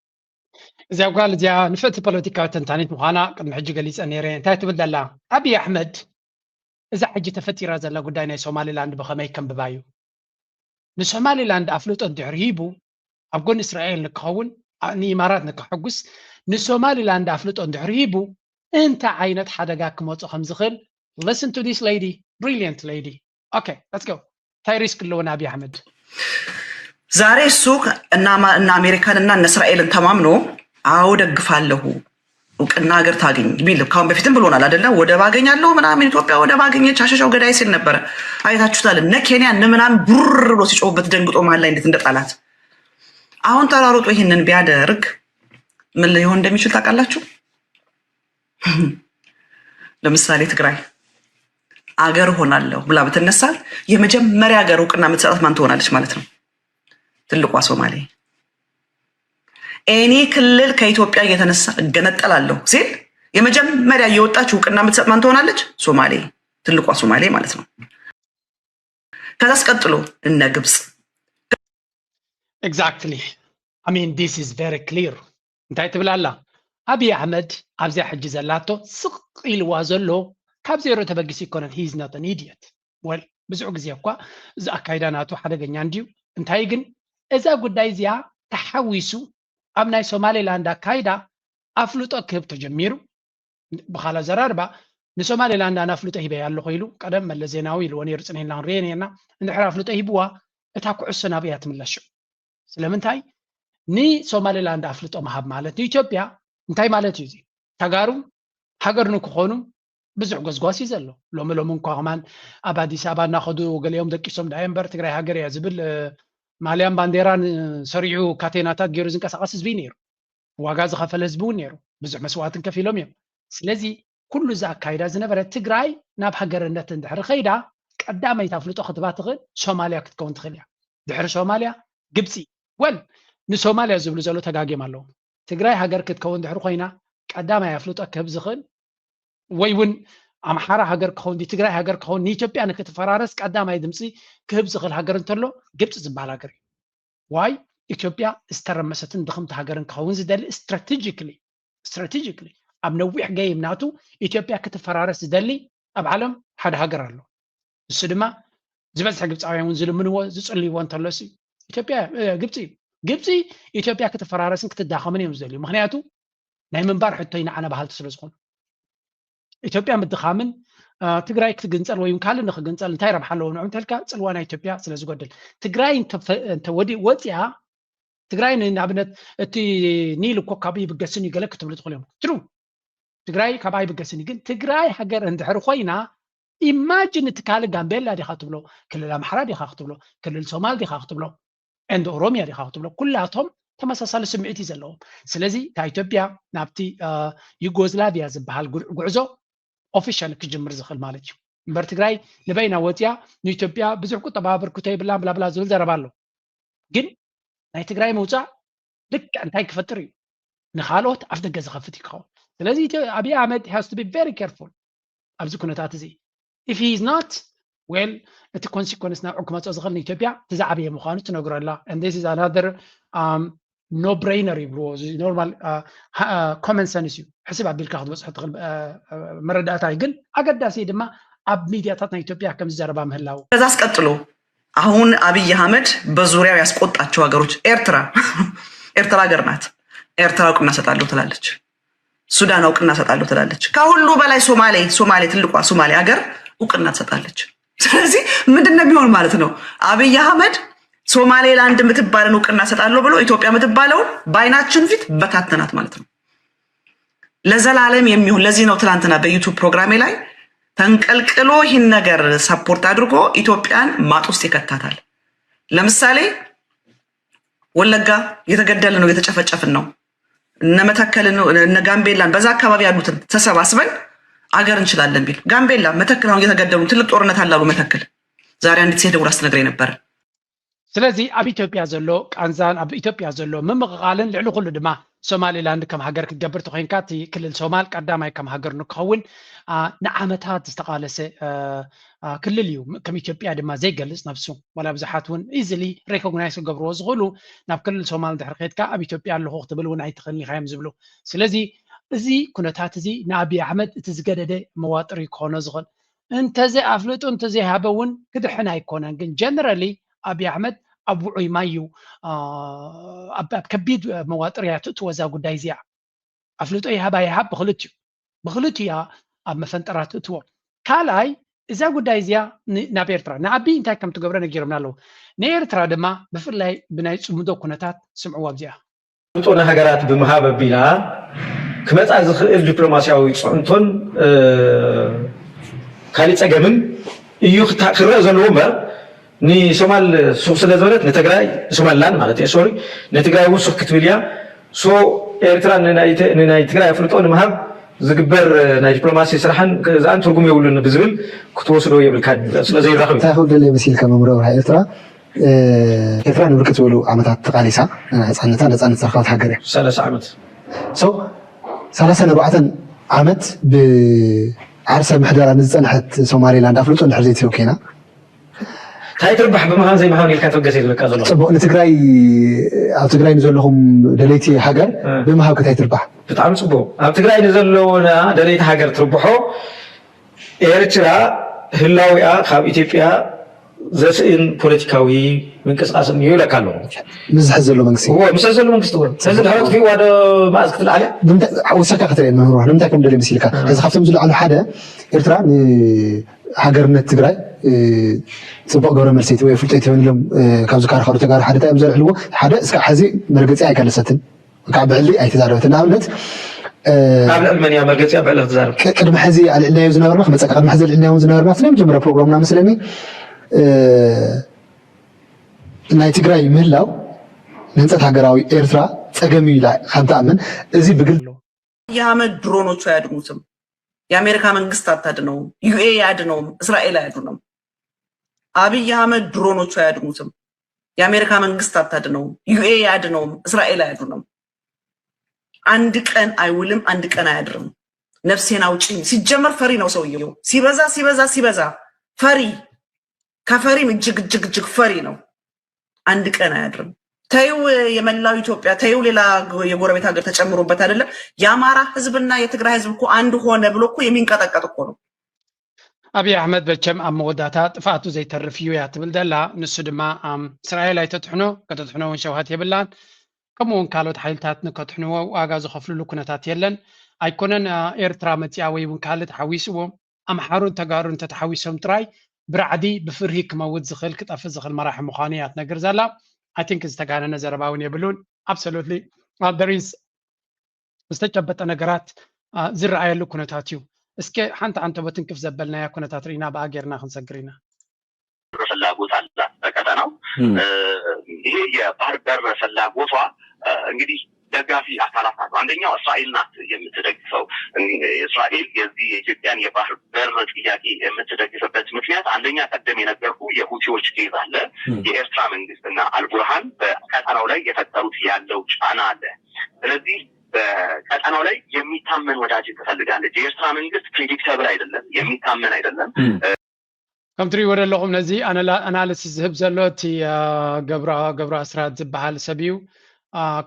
እዚኣ ጓል እዚኣ ንፍዕቲ ፖለቲካዊ ተንታኒት ምዃና ቅድሚ ሕጂ ገሊፀ ነይረ። እንታይ ትብል ዘላ? ኣብይ ኣሕመድ እዛ ሕጂ ተፈጢራ ዘላ ጉዳይ ናይ ሶማሊላንድ ብኸመይ ከንብባ እዩ? ንሶማሊላንድ ኣፍልጦ እንድሕር ሂቡ ኣብ ጎኒ እስራኤል ንክኸውን፣ ንኢማራት ንክሕጉስ፣ ንሶማሊላንድ ኣፍልጦ እንድሕር ሂቡ እንታይ ዓይነት ሓደጋ ክመፁ ከም ዝኽእል? Listen to this lady, brilliant lady. Okay, let's go. እንታይ ሪስክ ኣለዎ ንኣብይ ኣሕመድ? ዛሬ እሱ እና አሜሪካን እና እነ እስራኤልን ተማምኖ አዎ ደግፋለሁ እውቅና ሀገር ታገኝ ቢል ካሁን በፊትም ብሎናል አደለ? ወደብ አገኛለሁ ምናምን ኢትዮጵያ ወደብ አገኘች አሸሻው ገዳይ ሲል ነበረ። አይታችሁታል። እነ ኬንያ እነ ምናምን ብር ብሎ ሲጮሁበት ደንግጦ መሀል ላይ እንዴት እንደጣላት። አሁን ተራሮጦ ይህንን ቢያደርግ ምን ሊሆን እንደሚችል ታውቃላችሁ? ለምሳሌ ትግራይ አገር ሆናለሁ ብላ ብትነሳ የመጀመሪያ ሀገር እውቅና የምትሰጣት ማን ትሆናለች ማለት ነው? ትልቋ ሶማሌ። እኔ ክልል ከኢትዮጵያ እየተነሳ እገነጠላለሁ ሲል የመጀመሪያ እየወጣች እውቅና የምትሰጥ ማን ትሆናለች? ሶማሌ፣ ትልቋ ሶማሌ ማለት ነው። ከዛስ ቀጥሎ እነ ግብፅ። Exactly. I mean, this is very clear. እንታይ ትብል ኣላ? ኣብይ ኣሕመድ ኣብዚኣ ሕጂ ዘላቶ ስቕ ኢልዋ ዘሎ ካብ ዜሮ ተበጊሱ ይኮነን። He is not an idiot. Well, ብዙሕ ግዜ እኳ እዚ ኣካይዳ ናቱ ሓደገኛ እንድዩ። እንታይ ግን እዛ ጉዳይ እዚኣ ተሓዊሱ ኣብ ናይ ሶማሌላንድ ኣካይዳ ኣፍልጦ ክህብ ተጀሚሩ። ብኻላ ዘራርባ ንሶማሌላንድ ኣነ ኣፍልጦ ሂበያ ኣለኹ ኢሉ ቀደም መለስ ዜናዊ ኢልዎ ነይሩ፣ ፅንሒልና ክንሪኦ ነርና። እንድሕር ኣፍልጦ ሂብዋ እታ ኩዕሶ ናብ እያ ትምለስ። ሽዑ ስለምንታይ ንሶማሌላንድ ኣፍልጦ ምሃብ ማለት ንኢትዮጵያ እንታይ ማለት እዩ? እዚ ተጋሩ ሃገር ንክኾኑ ብዙሕ ጎስጓስ እዩ ዘሎ። ሎሚ ሎሚ እንኳ ከማን ኣብ ኣዲስ ኣበባ እናኸዱ ገሊኦም ደቂሶም ዳየ እምበር ትግራይ ሃገር እያ ዝብል ማልያን ባንዴራን ሰሪዑ ካቴናታት ገይሩ ዝንቀሳቐስ ህዝቢ ነይሩ። ዋጋ ዝኸፈለ ህዝቢ እውን ነይሩ። ብዙሕ መስዋዕትን ከፊሎም እዮም። ስለዚ ኩሉ እዚ ኣካይዳ ዝነበረ ትግራይ ናብ ሃገርነት እንድሕር ከይዳ ቀዳመይቲ ኣፍልጦ ክትባ ትኽእል ሶማልያ ክትከውን ትኽእል እያ። ድሕሪ ሶማልያ ግብፂ። ወል ንሶማልያ ዝብሉ ዘሎ ተጋግዮም ኣለዉ። ትግራይ ሃገር ክትከውን ድሕሪ ኮይና ቀዳማይ ኣፍልጦ ክህብ ዝኽእል ወይ እውን ኣምሓራ ሃገር ክኸውን ትግራይ ሃገር ክኸውን ንኢትዮጵያ ንክትፈራረስ ቀዳማይ ድምፂ ክህብ ዝኽእል ሃገር እንተሎ ግብፂ ዝበሃል ሃገር እዩ። ዋይ ኢትዮጵያ ዝተረመሰትን ድኽምቲ ሃገርን ክኸውን ዝደሊ ስትራቴጂክሊ ስትራቴጂክሊ ኣብ ነዊሕ ገይም ናቱ ኢትዮጵያ ክትፈራረስ ዝደሊ ኣብ ዓለም ሓደ ሃገር ኣሎ። ንሱ ድማ ዝበዝሐ ግብፃውያን እውን ዝልምንዎ ዝፅልይዎ እንተሎሲ ኢትዮጵያ ግብፂ ግብፂ ኢትዮጵያ ክትፈራረስን ክትዳኸምን እዮም ዝደልዩ። ምክንያቱ ናይ ምንባር ሕቶይ ንዓና በሃልቲ ስለ ዝኾኑ ኢትዮጵያ ምድኻምን ትግራይ ክትግንፀል ወይ ካልእ ንክግንፀል እንታይ ረብሓ ኣለዎ ንዑ እንተልካ ፅልዋ ናይ ኢትዮጵያ ስለ ዝጎድል ትግራይ ወፂኣ ትግራይ ንኣብነት እቲ ኒል እኮ ካብ ይብገስን እዩ ገለ ክትብሉ ትኽእሉ እዮም። ትሩ ትግራይ ካብ ኣይብገስን እዩ። ግን ትግራይ ሃገር እንድሕር ኮይና ኢማጅን እቲ ካልእ ጋምቤላ ዲኻ ትብሎ፣ ክልል ኣምሓራ ዲኻ ክትብሎ፣ ክልል ሶማል ዲኻ ክትብሎ and ኦሮሚያ ዲኻ ክትብሎ ኩላቶም ተመሳሳሊ ስምዒት እዩ ዘለዎም። ስለዚ እታ ኢትዮጵያ ናብቲ ዩጎዝላቪያ ዝበሃል ጉዕዞ ኦፊሻል ክጅምር ዝኽእል ማለት እዩ። እምበር ትግራይ ንበይና ወፅያ ንኢትዮጵያ ብዙሕ ቁጠባ ኣበርክቶ የብላን ብላብላ ዝብል ዘረባ ኣሎ። ግን ናይ ትግራይ ምውፃእ ልክዕ እንታይ ክፈጥር እዩ? ንካልኦት ኣፍ ደገ ዝኸፍት እዩ ክኸውን። ስለዚ ኣብይ ኣሕመድ has to be very careful ኣብዚ ኩነታት እዚ። If he is not well እቲ ኮንሲኮንስ ናብዑ ክመፅኦ ዝኽእል ንኢትዮጵያ እቲ ዝዓበየ ምዃኑ ትነግረላ። And this is another no brainer ይብልዎ። እዚ ኖርማል ኮመን ሰንስ እዩ። ሕስብ ኣቢልካ ክትበፅሖ ትኽእል መረዳእታ እዩ። ግን ኣገዳሲ ድማ ኣብ ሚዲያታት ናይ ኢትዮጵያ ከምዚ ዘረባ ምህላው። ከዛስ ቀጥሎ አሁን አብይ አህመድ በዙሪያው ያስቆጣቸው ሀገሮች ኤርትራ ኤርትራ ሀገር ናት። ኤርትራ እውቅና ሰጣለሁ ትላለች። ሱዳን እውቅና ሰጣለሁ ትላለች። ከሁሉ በላይ ሶማሌ ሶማሌ ትልቋ ሶማሌ ሀገር እውቅና ትሰጣለች። ስለዚህ ምንድን ነው የሚሆን ማለት ነው? አብይ አህመድ ሶማሌላንድ የምትባልን እውቅና ሰጣለሁ ብሎ ኢትዮጵያ የምትባለውን በአይናችን ፊት በታተናት ማለት ነው። ለዘላለም የሚሆን ለዚህ ነው ትናንትና በዩቱብ ፕሮግራሜ ላይ ተንቀልቅሎ ይህን ነገር ሰፖርት አድርጎ ኢትዮጵያን ማጥ ውስጥ ይከታታል። ለምሳሌ ወለጋ እየተገደልን ነው፣ እየተጨፈጨፍን ነው። እነ መተከልን እነ ጋምቤላን በዛ አካባቢ ያሉትን ተሰባስበን አገር እንችላለን ቢል፣ ጋምቤላ መተከል አሁን እየተገደሉ ትልቅ ጦርነት አላሉ መተከል። ዛሬ አንዲት ሴት ደውላ ስትነግረኝ ነበር። ስለዚ ኣብ ኢትዮጵያ ዘሎ ቃንዛን ኣብ ኢትዮጵያ ዘሎ ምምቕቓልን ልዕሊ ኩሉ ድማ ሶማሊላንድ ከም ሃገር ክትገብር ተኮይንካ እቲ ክልል ሶማል ቀዳማይ ከም ሃገር ንክኸውን ንዓመታት ዝተቓለሰ ክልል እዩ። ከም ኢትዮጵያ ድማ ዘይገልፅ ነብሱ ዋላ ብዙሓት እውን ኢዝሊ ሬኮግናይዝ ክገብርዎ ዝኽእሉ ናብ ክልል ሶማል ድሕሪ ከድካ ኣብ ኢትዮጵያ ኣለኹ ክትብል እውን ኣይትኽእልን ኢኻ እዮም ዝብሉ። ስለዚ እዚ ኩነታት እዚ ንኣብይ ኣሕመድ እቲ ዝገደደ መዋጥር ክኾኖ ዝኽእል እንተዘይ ኣፍልጡ እንተዘይሃበ እውን ክድሕን ኣይኮነን። ግን ጀነራሊ ኣብይ ኣሕመድ ኣብ ውዑይ ማይ እዩ ኣብ ከቢድ መዋጥር እያ ትእትዎ እዛ ጉዳይ እዚኣ። ኣፍልጦ ይሃብ ኣይሃብ ብክልቲኡ ብክልቲኡ እያ ኣብ መፈንጠራ ትእትዎ። ካልኣይ እዛ ጉዳይ እዚኣ ናብ ኤርትራ ንኣብይ እንታይ ከም ትገብሮ ነጊሮምና ኣለዉ። ንኤርትራ ድማ ብፍላይ ብናይ ፅምዶ ኩነታት ስምዕዎ ኣብዚኣ። ፍልጦ ንሃገራት ብምሃብ ኣቢላ ክመፃ ዝኽእል ዲፕሎማስያዊ ፅዕንቶን ካሊእ ፀገምን እዩ ክረአ ዘለዎ እምበር ንሶማል ሱቕ ስለ ዝበለት ንትግራይ ንሶማልላንድ ማለት እየ ሶሪ ንትግራይ እውን ሱቕ ክትብል እያ። ሶ ኤርትራ ንናይ ትግራይ ኣፍልጦ ንምሃብ ዝግበር ናይ ዲፕሎማሲ ስራሕን ክእዛን ትርጉም የብሉን ብዝብል ክትወስዶ የብልካን እዩ ስለ ዘይራኸብ እዩ። እንታይ ክብል ደልየ መሲልካ መምህር ኣብርሃ ኤርትራ ኤርትራ ንብርክት ዝበሉ ዓመታት ተቓሊሳ ናፃነታ ነፃነት ዝረኸበት ሃገር እያ። ሰላሳ ዓመት። So ሰላሳን ኣርባዕተን ዓመት ብዓርሰ ምሕደራ ንዝፀንሐት ሶማሌላንድ ኣፍልጦ እንድሕር ዘይትህብ ኮይና እንታይ ትርባሕ ብምዃን ዘይምዃን ኢልካ ተበገሰ ዝብለካ ዘሎ። ፅቡቕ ንትግራይ ኣብ ትግራይ ንዘለኹም ደለይቲ ሃገር ብምሃብ ከታይ ትርባሕ። ብጣዕሚ ፅቡቕ ኣብ ትግራይ ንዘለውና ደለይቲ ሃገር ትርብሖ ኤርትራ ህላዊኣ ካብ ኢትዮጵያ ዘስእን ፖለቲካዊ ምንቅስቃስ እኒኦ ይብለካ ኣለኹ። ምስ ሕዚ ዘሎ መንግስቲ እዎ ምስ ዘሎ መንግስቲ እዎ ሕዚ ድሕሪ ጥፊእዋ ዶ መኣዝ ክትልዓል እያ? ንምንታይ ወሰካ ክትርኢ መምህር ንምንታይ ከም ደልዮ መሲልካ ሕዚ ካብቶም ዝለዓሉ ሓደ ኤርትራ ንሃገርነት ትግራይ ፅቡቅ ግብረ መልሲ ወይ ፍልጦ ይትበን ኢሎም ካብ ዝካረኸሩ ተጋሩ ሓደ እንታይ እዮም ዘልዕልዎ ሓደ እስካብ ሕዚ መርገፂ ኣይከለሰትን ካብ ብዕሊ ኣይተዛረበትን ንኣብነት ኣብ ልዕሊ መን እያ መርገፂኣ ብዕሊ ክትዛረብ ቅድሚ ሕዚ ኣልዕልናዮ ዝነበርና ክመፀካ ቅድሚ ሕዚ ኣልዕልናዮ ዝነበርና እቲ ናይ መጀመርያ ፕሮግራምና መስለኒ ናይ ትግራይ ምህላው ንህንፀት ሃገራዊ ኤርትራ ፀገም እዩ ኢላ ከም ትኣምን እዚ ብግል የአህመድ ድሮኖቹ አያድኑትም። የአሜሪካ መንግስት አታድነውም። ዩኤ ያድነውም። እስራኤል አያድነውም። አብይ አህመድ ድሮኖቹ አያድኑትም። የአሜሪካ መንግስት አታድነውም። ዩኤ ያድነውም። እስራኤል አያድነውም። አንድ ቀን አይውልም፣ አንድ ቀን አያድርም። ነፍሴን አውጪኝ። ሲጀመር ፈሪ ነው ሰውየው። ሲበዛ ሲበዛ ሲበዛ ፈሪ፣ ከፈሪም እጅግ እጅግ እጅግ ፈሪ ነው። አንድ ቀን አያድርም። ተይው የመላው ኢትዮጵያ ተይው ሌላ የጎረቤት ሀገር ተጨምሮበት አይደለም። የአማራ ህዝብና የትግራይ ህዝብ እኮ አንድ ሆነ ብሎ እኮ የሚንቀጠቀጥ እኮ ነው። ኣብይ ኣሕመድ መቸም ኣብ መወዳእታ ጥፍኣቱ ዘይተርፍ እዩ እያ ትብል ዘላ። ንሱ ድማ እስራኤል ኣይተትሕኖ፣ ከተትሕኖ እውን ሸውሃት የብላን። ከምኡ እውን ካልኦት ሓይልታት ንከትሕንዎ ዋጋ ዝኸፍልሉ ኩነታት የለን። ኣይኮነን ኤርትራ መፂኣ ወይ እውን ካልእ ተሓዊስዎም ኣምሓሩን ተጋሩን እንተተሓዊሶም ጥራይ ብራዕዲ ብፍርሂ ክመውት ዝኽእል ክጠፍእ ዝኽእል መራሒ ምዃኑ እያ ትነግር ዘላ። I think ዝተጋነነ ዘረባ እውን የብሉን። Absolutely there is ዝተጨበጠ ነገራት ዝረኣየሉ ኩነታት እዩ። እስከ ሓንቲ ዓንተቦ ትንክፍ ዘበልናያ ኩነታት ርኢና ብኣ ጌርና ክንሰግር ኢና። ፍላጎት አላት በቀጠናው። ይሄ የባህር በር ፍላጎቷ እንግዲህ ደጋፊ አካላት አሉ። አንደኛው እስራኤል ናት የምትደግፈው። እስራኤል የዚህ የኢትዮጵያን የባህር በር ጥያቄ የምትደግፍበት ምክንያት አንደኛ ቀደም የነገርኩ የሁቲዎች ኬዝ አለ። የኤርትራ መንግስትና አልቡርሃን በቀጠናው ላይ የፈጠሩት ያለው ጫና አለ። ስለዚህ በቀጠናው ላይ የሚታመን ወዳጅ ትፈልጋለች። የኤርትራ መንግስት ፕሪዲክተብል አይደለም፣ የሚታመን አይደለም። ከም ትሪእዎ ዘለኹም ነዚ ኣናልሲስ ዝህብ ዘሎ እቲ ገብሩ ኣስራት ዝበሃል ሰብ እዩ።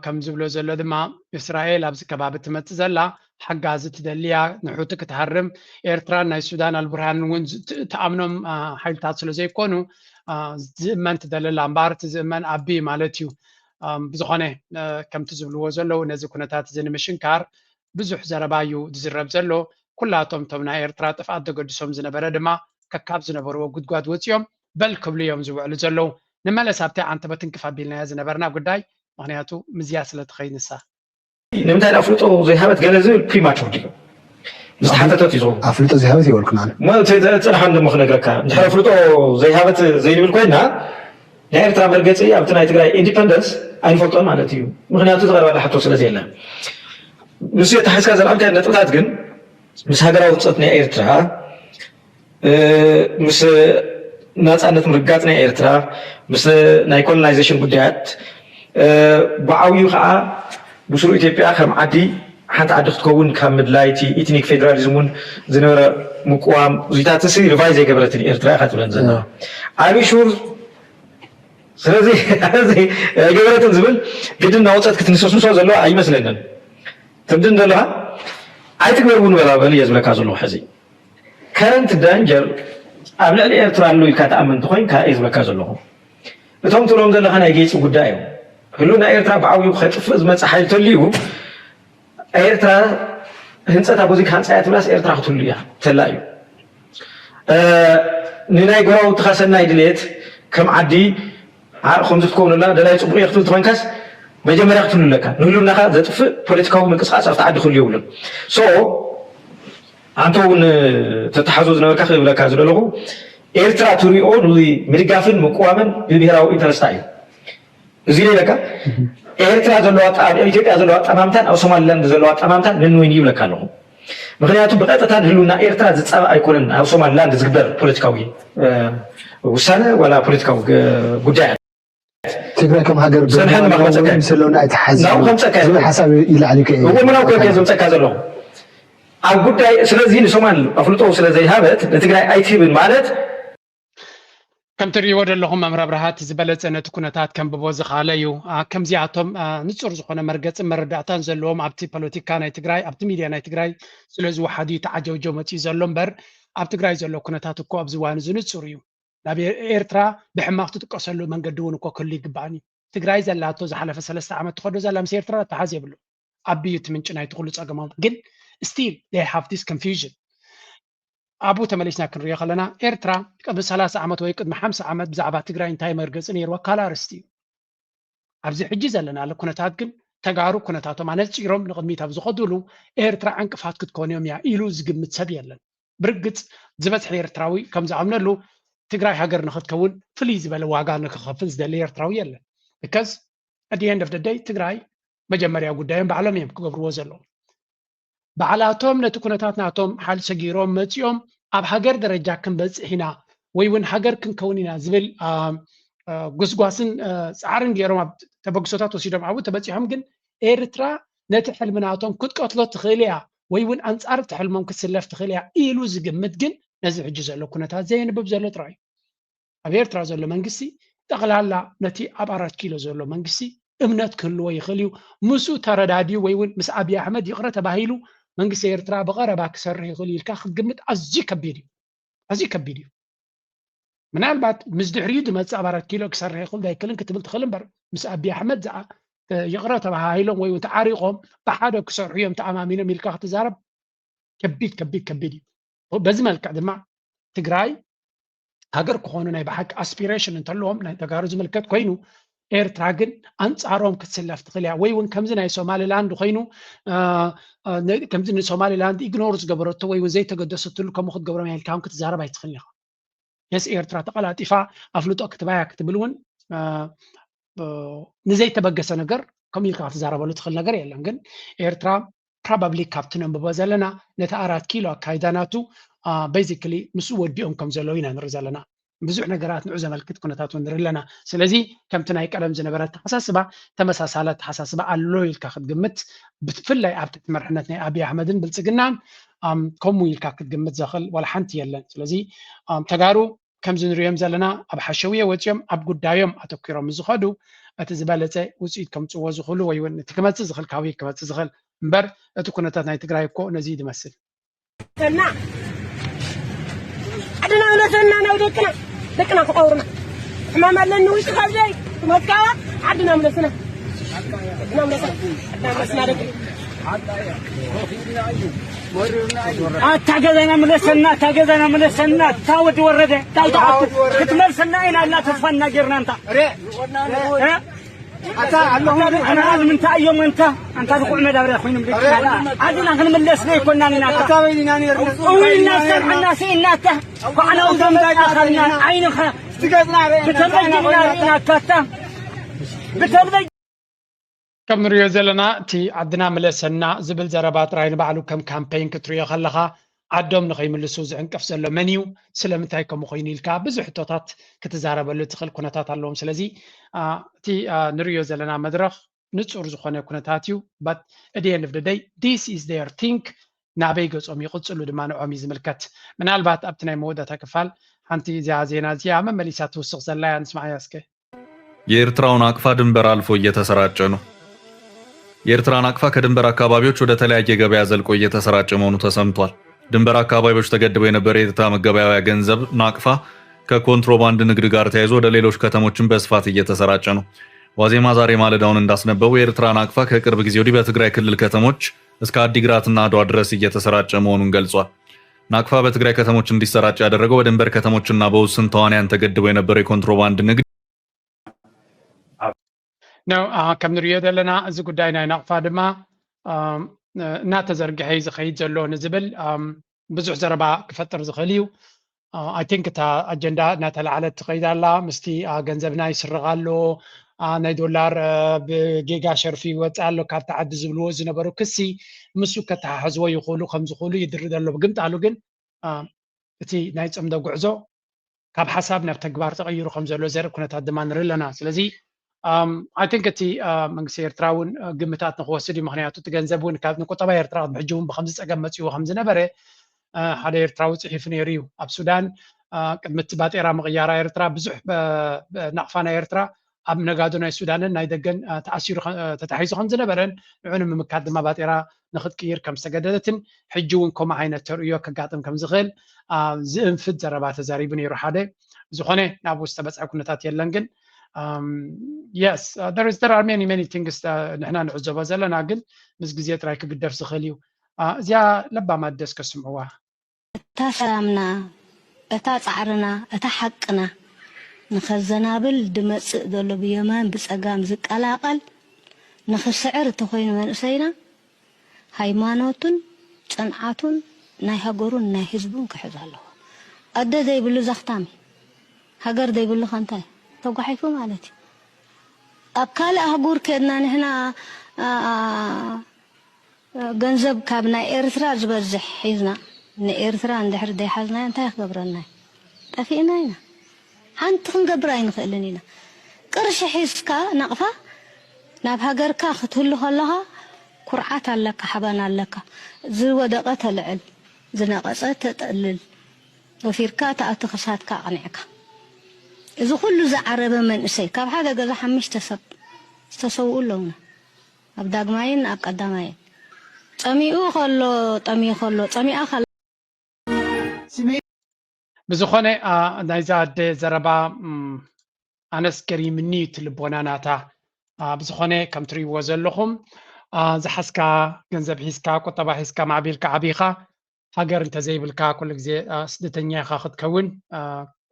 ከም ዝብሎ ዘሎ ድማ እስራኤል ኣብዚ ከባቢ ትመፅእ ዘላ ሓጋዚ ትደሊ እያ ንሑቲ ክትሃርም ኤርትራን ናይ ሱዳን ኣልቡርሃን እውን ትኣምኖም ሓይልታት ስለ ዘይኮኑ ዝእመን ትደሊ ኣላ እምበኣር እቲ ዝእመን ኣቢ ማለት እዩ። ብዝኾነ ከምቲ ዝብልዎ ዘለዉ ነዚ ኩነታት እዚ ንምሽንካር ብዙሕ ዘረባ እዩ ዝዝረብ ዘሎ። ኩላቶም እቶም ናይ ኤርትራ ጥፍኣት ዘገድሶም ዝነበረ ድማ ከካብ ዝነበርዎ ጉድጓድ ወፂኦም በል ክብሉ እዮም ዝውዕሉ ዘለዉ። ንመለስ ኣብቲ ዓንተቦ ትንክፍ ኣቢልናያ ዝነበርና ጉዳይ ምኽንያቱ ምዝያ ስለ ትኸይድ ንሳ። ንምንታይ ኣፍልጦ ዘይሃበት ገለ ዝብል ፕሪማቹር ድዩ ዝተሓተተት እዩ ዝኸውን። ኣፍልጦ ዘይሃበት ይበልኩና ኣነ። እሞ እቲ እቲ ጽንሓን ደሞ ክነግረካ እንድሕር ኣፍልጦ ዘይሃበት ዘይንብል ኮይና ናይ ኤርትራ መርገጺ ኣብቲ ናይ ትግራይ ኢንዲፐንደንስ ኣይንፈልጦን ማለት እዩ። ምኽንያቱ ዝቐረበላ ሕቶ ስለ ዘየለ። ምስ ኣተሓሒዝካ ዘልዓልካዮ ነጥብታት ግን ምስ ሃገራዊ ህንፀት ናይ ኤርትራ፣ ምስ ናፃነት ምርጋፅ ናይ ኤርትራ፣ ምስ ናይ ኮሎናይዜሽን ጉዳያት፣ ብዓብዩ ከዓ ብስሩ ኢትዮጵያ ከም ዓዲ ሓንቲ ዓዲ ክትከውን ካብ ምድላይ፣ እቲ ኢትኒክ ፌደራሊዝም እውን ዝነበረ ምቅዋም፣ እዚታት ሪቫይዝ ኣይገበረትን ኤርትራ ኢካ ትብለን ዘላ። ኣሪ ሹር ስለዚ ኣይገበረትን ዝብል ግድን ናውፀት ክትንሰስንሶ ዘለዋ ኣይመስለንን። ትምድን ዘለኻ ኣይትግበር እውን በላ በል እየ ዝብለካ ዘለኹ። ሕዚ ከረንት ዳንጀር ኣብ ልዕሊ ኤርትራ ኣሎ ኢልካ ትኣምን እንተኾይንካ እየ ዝብለካ ዘለኹ። እቶም ትብሎም ዘለኻ ናይ ጌጽ ጉዳይ እዮም። ህልውና ኤርትራ ብዓብዩ ከጥፍእ ዝመጽእ ሓይሊ ተልዩ ኤርትራ ህንጸት ኣቦዚካ ሃንጻ እያ ትብላስ ኤርትራ ክትህሉ እያ ተላ እዩ። ንናይ ጎረባብትኻ ሰናይ ድሌት ከም ዓዲ ከምዚ ክትከውንላ ደላይ ጽቡቕ እየ ክትብል ተኾንካስ መጀመርያ ክትህሉ ኣለካ። ንህልውናኻ ዘጥፍእ ፖለቲካዊ ምንቅስቃስ ኣብቲ ዓዲ ክህሉ የብሉን። ሶ ኣንተ እውን ተተሓዞ ዝነበርካ ክብለካ ዝደለኹ ኤርትራ ትሪኦ ምድጋፍን ምቅዋምን ብብሄራዊ ኢንተረስታ እዩ። እዚ ኢለካ ኤርትራ ዘለዋ ኣጣ- ኣብ ኢትዮጵያ ዘለዋ ኣጠማምታን ኣብ ሶማሊላንድ ዘለዋ ኣጠማምታን ንንወይን ይብለካ ኣለኹ። ምክንያቱ ብቀጥታ ንህልውና ኤርትራ ዝፃባእ ኣይኮነን ኣብ ሶማሊላንድ ዝግበር ፖለቲካዊ ውሳነ ዋላ ፖለቲካዊ ጉዳይ። ትግራይ ከም ሃገር ሰንሐን ማክመፀካ ምስ ህልውና ኣይተሓዝ ናብኡ ከምፀካ ዝብል ሓሳብ ይላዕል እወ ምናው ከ ከምፀካ ዘለኹ ኣብ ጉዳይ ስለዚ ንሶማል ኣፍልጦ ስለ ዘይሃበት ንትግራይ ኣይትህብን ማለት ከም ትርእይዎ ዘለኹም መምህር ኣብርሃ እቲ ዝበለፀ ነቲ ኩነታት ከንብቦ ዝኸኣለ እዩ። ከምዚኣቶም ንፁር ዝኾነ መርገፅን መረዳእታን ዘለዎም ኣብቲ ፖለቲካ ናይ ትግራይ ኣብቲ ሚድያ ናይ ትግራይ ስለ ዝወሓዱ እዩ ተዓጀውጀው መፂኡ ዘሎ እምበር ኣብ ትግራይ ዘሎ ኩነታት እኮ ኣብዚ እዋን እዚ ንፁር እዩ። ናብ ኤርትራ ብሕማቕ ትጥቀሰሉ መንገዲ እውን እኮ ክህሉ ይግባእን እዩ። ትግራይ ዘላቶ ዝሓለፈ ሰለስተ ዓመት ትኸዶ ዘላ ምስ ኤርትራ ተሓዝ የብሉ። ኣቢ እዩ እቲ ምንጪ ናይቲ ኩሉ ፀገማም ግን still they have this confusion። ኣብኡ ተመሊስና ክንሪኦ ከለና ኤርትራ ቅድሚ ሰላሳ ዓመት ወይ ቅድሚ ሓምሳ ዓመት ብዛዕባ ትግራይ እንታይ መርገፂ ነይርዋ ካልእ ኣርእስቲ እዩ። ኣብዚ ሕጂ ዘለናሉ ኩነታት ግን ተጋሩ ኩነታቶም ኣነፂሮም ንቕድሚት ኣብ ዝኸዱሉ ኤርትራ ዕንቅፋት ክትኮን እዮም እያ ኢሉ ዝግምት ሰብ የለን። ብርግፅ ዝበዝሐ ኤርትራዊ ከም ዝኣምነሉ ትግራይ ሃገር ንኽትከውን ፍልይ ዝበለ ዋጋ ንክኸፍል ዝደሊ ኤርትራዊ የለን። Because at the end of the day ትግራይ መጀመርያ ጉዳዮም ባዕሎም እዮም ክገብርዎ ዘለዎም። ባዕላቶም ነቲ ኩነታት ናቶም ሓል ሰጊሮም መፂኦም ኣብ ሃገር ደረጃ ክንበፅሕ ኢና ወይ እውን ሃገር ክንከውን ኢና ዝብል ጉስጓስን ፃዕርን ገይሮም ኣብ ተበግሶታት ወሲዶም ኣብኡ ተበፂሖም ግን ኤርትራ ነቲ ሕልሚ ናቶም ክትቀትሎ ትኽእል እያ ወይ እውን ኣንፃር እቲ ሕልሞም ክትስለፍ ትኽእል እያ ኢሉ ዝግምት ግን ነዚ ሕጂ ዘሎ ኩነታት ዘየንብብ ዘሎ ጥራይ እዩ። ኣብ ኤርትራ ዘሎ መንግስቲ ጠቕላላ ነቲ ኣብ ኣራት ኪሎ ዘሎ መንግስቲ እምነት ክህልዎ ይኽእል እዩ። ምስኡ ተረዳድዩ ወይ እውን ምስ ኣብይ ኣሕመድ ይቕረ ተባሂሉ መንግስቲ ኤርትራ ብቐረባ ክሰርሕ ይኽእል እዩ ኢልካ ክትግምት ኣዝዩ ከቢድ እዩ። ኣዝዩ ከቢድ እዩ። ምናልባት ምስ ድሕሪኡ ዝመፅእ ኣብ ኣራት ኪሎ ክሰርሕ ይኽእል ኣይክእልን ክትብል ትኽእል እምበር ምስ ኣብይ ኣሕመድ ይቕረ ተባሃሂሎም ወይ እውን ተዓሪቖም ብሓደ ክሰርሑ እዮም ተኣማሚኖም ኢልካ ክትዛረብ ከቢድ ከቢድ ከቢድ እዩ። በዚ መልክዕ ድማ ትግራይ ሃገር ክኾኑ ናይ ብሓቂ ኣስፒሬሽን እንተለዎም ናይ ተጋሩ ዝምልከት ኮይኑ ኤርትራ ግን ኣንፃሮም ክትስለፍ ትኽእል እያ ወይ እውን ከምዚ ናይ ሶማሊላንድ ኮይኑ ከምዚ ንሶማሊላንድ ኢግኖር ዝገበረቶ ወይ እውን ዘይተገደሰትሉ ከምኡ ክትገብሮም ኢልካ ክትዛረብ ኣይትኽእል ኢኻ። የስ ኤርትራ ተቐላጢፋ ኣፍልጦ ክትባያ ክትብል እውን ንዘይተበገሰ ነገር ከምኡ ኢልካ ክትዛረበሉ ትኽእል ነገር የለን ግን ኤርትራ ፕሮባብሊ ካብቲ ነንብቦ ዘለና ነቲ ኣራት ኪሎ ኣካይዳ ናቱ basically ምስኡ ወዲኦም ከም ዘለዉ ኢና ንርኢ ዘለና ብዙሕ ነገራት ንዑ ዘመልክት ኩነታት እውን ንርኢ ኣለና ስለዚ ከምቲ ናይ ቀደም ዝነበረ ኣተሓሳስባ ተመሳሳሊ ኣተሓሳስባ ኣሎ ኢልካ ክትግምት ብፍላይ ኣብ ትሕቲ መርሕነት ናይ ኣብይ ኣሕመድን ብልፅግናን ከምኡ ኢልካ ክትግምት ዘኽእል ዋላ ሓንቲ የለን ስለዚ ተጋሩ ከምዚ ንሪኦም ዘለና ኣብ ሓሸውየ ወፂኦም ኣብ ጉዳዮም ኣተኪሮም ዝኸዱ እቲ ዝበለፀ ውፅኢት ከምፅዎ ዝኽእሉ ወይ እውን እቲ ክመፅእ ዝኽእል ካበይ ክመፅእ ዝኽእል እምበር እቲ ኩነታት ናይ ትግራይ እኮ ነዚ እዩ ዝመስል። ሰና ዓድና ምለሰና ናብ ደቅና ደቅና ክቐብሩና ሕማም ኣለኒ ውሽጢ ካብዘይ ትመካዋ ዓድና ምለስና ዓድና ምለስና ዓድና ምለስና ደቂ ኣታ ገዛና ምለሰና ኣታ ገዛና ምለሰና እታ ወዲ ወረደ እንታይ ትሓቱ ክትመልሰና ኢና እና ተስፋ እናጌርና እንታ ኣታ ኣለኹም ንምንታይ እዮም እንታ ኣንታ ድኩዕ መዳበርያ ኮይኖም ደቅና ኣድና ክንምለስ ዘይኮናን ኢና እታ እውይ እናሰርሐና ስኢና እታ ባዕላዊ ዘመጣኻልና ዓይንኻ ብተለጅና ርኢና እታ ብተለጅ ከም ንሪኦ ዘለና እቲ ዓድና ምለሰና ዝብል ዘረባ ጥራይ ንባዕሉ ከም ካምፔይን ክትሪኦ ከለኻ ዓዶም ንኸይምልሱ ዝዕንቅፍ ዘሎ መን እዩ? ስለምንታይ ከምኡ ኮይኑ ኢልካ ብዙሕ ሕቶታት ክትዛረበሉ ትኽእል ኩነታት ኣለዎም። ስለዚ እቲ ንሪኦ ዘለና መድረኽ ንጹር ዝኾነ ኩነታት እዩ። But at the end of the day this is their thing። ናበይ ገጾም ይቕጽሉ ድማ ንዖም እዩ ዝምልከት። ምናልባት ኣብቲ ናይ መወዳእታ ክፋል ሓንቲ እዚኣ ዜና እዚኣ መመሊሳ ትውስኽ ዘላ እያ፣ ንስማዓያ እስከ። የኤርትራው ናቅፋ ድንበር አልፎ እየተሰራጨ ነው። የኤርትራ ናቅፋ ከድንበር አካባቢዎች ወደ ተለያየ ገበያ ዘልቆ እየተሰራጨ መሆኑ ተሰምቷል። ድንበር አካባቢዎች ተገድቦ የነበረ የኤርትራ መገበያያ ገንዘብ ናቅፋ ከኮንትሮባንድ ንግድ ጋር ተያይዞ ወደ ሌሎች ከተሞችን በስፋት እየተሰራጨ ነው። ዋዜማ ዛሬ ማለዳውን እንዳስነበቡ የኤርትራ ናቅፋ ከቅርብ ጊዜ ወዲህ በትግራይ ክልል ከተሞች እስከ አዲግራትና አድዋ ድረስ እየተሰራጨ መሆኑን ገልጿል። ናቅፋ በትግራይ ከተሞች እንዲሰራጭ ያደረገው በድንበር ከተሞችና በውስን ተዋንያን ተገድቦ የነበረው የኮንትሮባንድ ንግድ ነው። ከም ንሪኦ ዘለና እዚ ጉዳይ ናይ ናቕፋ ድማ እናተዘርግሐ እዩ ዝኸይድ ዘሎ ንዝብል ብዙሕ ዘረባ ክፈጥር ዝኽእል እዩ። I think እታ ኣጀንዳ እናተላዓለት ትኸይድ ኣላ። ምስቲ ገንዘብና ይስረቕ ኣሎ፣ ናይ ዶላር ብጌጋ ሸርፊ ይወፅእ ኣሎ ካብቲ ዓዲ ዝብልዎ ዝነበሩ ክሲ ምስኡ ከተሓሕዝዎ ይኽእሉ ከም ዝኽእሉ ይድርድ ኣሎ። ብግምጣሉ ግን እቲ ናይ ፅምዶ ጉዕዞ ካብ ሓሳብ ናብ ተግባር ተቐይሩ ከም ዘሎ ዘርኢ ኩነታት ድማ ንርኢ ኣለና። ስለዚ I think እቲ መንግስቲ ኤርትራ እውን ግምታት ንክወስድ እዩ። ምክንያቱ እቲ ገንዘብ እውን ካብ ንቁጠባ ኤርትራ ቅድሚ ሕጂ እውን ብከምዚ ፀገም መፅዎ ከም ዝነበረ ሓደ ኤርትራዊ ፅሒፉ ነይሩ እዩ። ኣብ ሱዳን ቅድሚ እቲ ባጤራ ምቕያራ ኤርትራ ብዙሕ ናቕፋ ናይ ኤርትራ ኣብ ነጋዶ ናይ ሱዳንን ናይ ደገን ተኣሲሩ ተታሒዙ ከም ዝነበረን ንዑ ንምምካት ድማ ባጤራ ንክትቅይር ከም ዝተገደደትን ሕጂ እውን ከምኡ ዓይነት ተርእዮ ከጋጥም ከም ዝኽእል ዝእንፍት ዘረባ ተዛሪቡ ነይሩ ሓደ። ዝኾነ ናብኡ ዝተበፅሐ ኩነታት የለን ግን yes there is there are many many things ንሕና ንዕዘቦ ዘለና ግን ምስ ግዜ ጥራይ ክግደፍ ዝኽእል እዩ። እዚኣ ለባማት ደስ ከስምዕዋ። እታ ሰላምና፣ እታ ጻዕርና፣ እታ ሓቅና ንኸዘናብል ድመጽእ ዘሎ ብየማን ብጸጋም ዝቀላቐል ንኽስዕር እንተኾይኑ መንእሰይና ሃይማኖቱን ጽንዓቱን ናይ ሃገሩን ናይ ህዝቡን ክሕዝ ኣለዎ። ኣደ ዘይብሉ ዘኽታም እዩ። ሃገር ዘይብሉ ከ እንታይ ተጓሒፉ ማለት እዩ። ኣብ ካልእ ኣህጉር ኬድና ንሕና ገንዘብ ካብ ናይ ኤርትራ ዝበዝሕ ሒዝና ንኤርትራ እንድሕር ዘይሓዝናያ እንታይ ክገብረልና እዩ? ጠፊእና ኢና። ሓንቲ ክንገብር ኣይንኽእልን ኢና። ቅርሺ ሒዝካ ናቕፋ ናብ ሃገርካ ክትህሉ ከለኻ ኩርዓት ኣለካ፣ ሓበን ኣለካ። ዝወደቐ ተልዕል፣ ዝነቐጸ ተጠልል፣ ወፊርካ ትኣቱ ክሳድካ ኣቕኒዕካ። እዚ ኩሉ ዝዓረበ መንእሰይ ካብ ሓደ ገዛ ሓሙሽተ ሰብ ዝተሰውኡ ኣለውና። ኣብ ዳግማይን ኣብ ቀዳማይን ጸሚኡ ከሎ ጠምዩ ከሎ ጸሚኣ ከላ። ብዝኾነ ናይዛ ኣደ ዘረባ ኣነስ ገሪምኒ እዩ እቲ ልቦና ናታ። ብዝኾነ ከም ትርእይዎ ዘለኹም ዝሓዝካ ገንዘብ ሒዝካ ቁጠባ ሒዝካ ማዕቢልካ ዓቢኻ ሃገር እንተዘይብልካ ኩሉ ግዜ ስደተኛ ኢኻ ክትከውን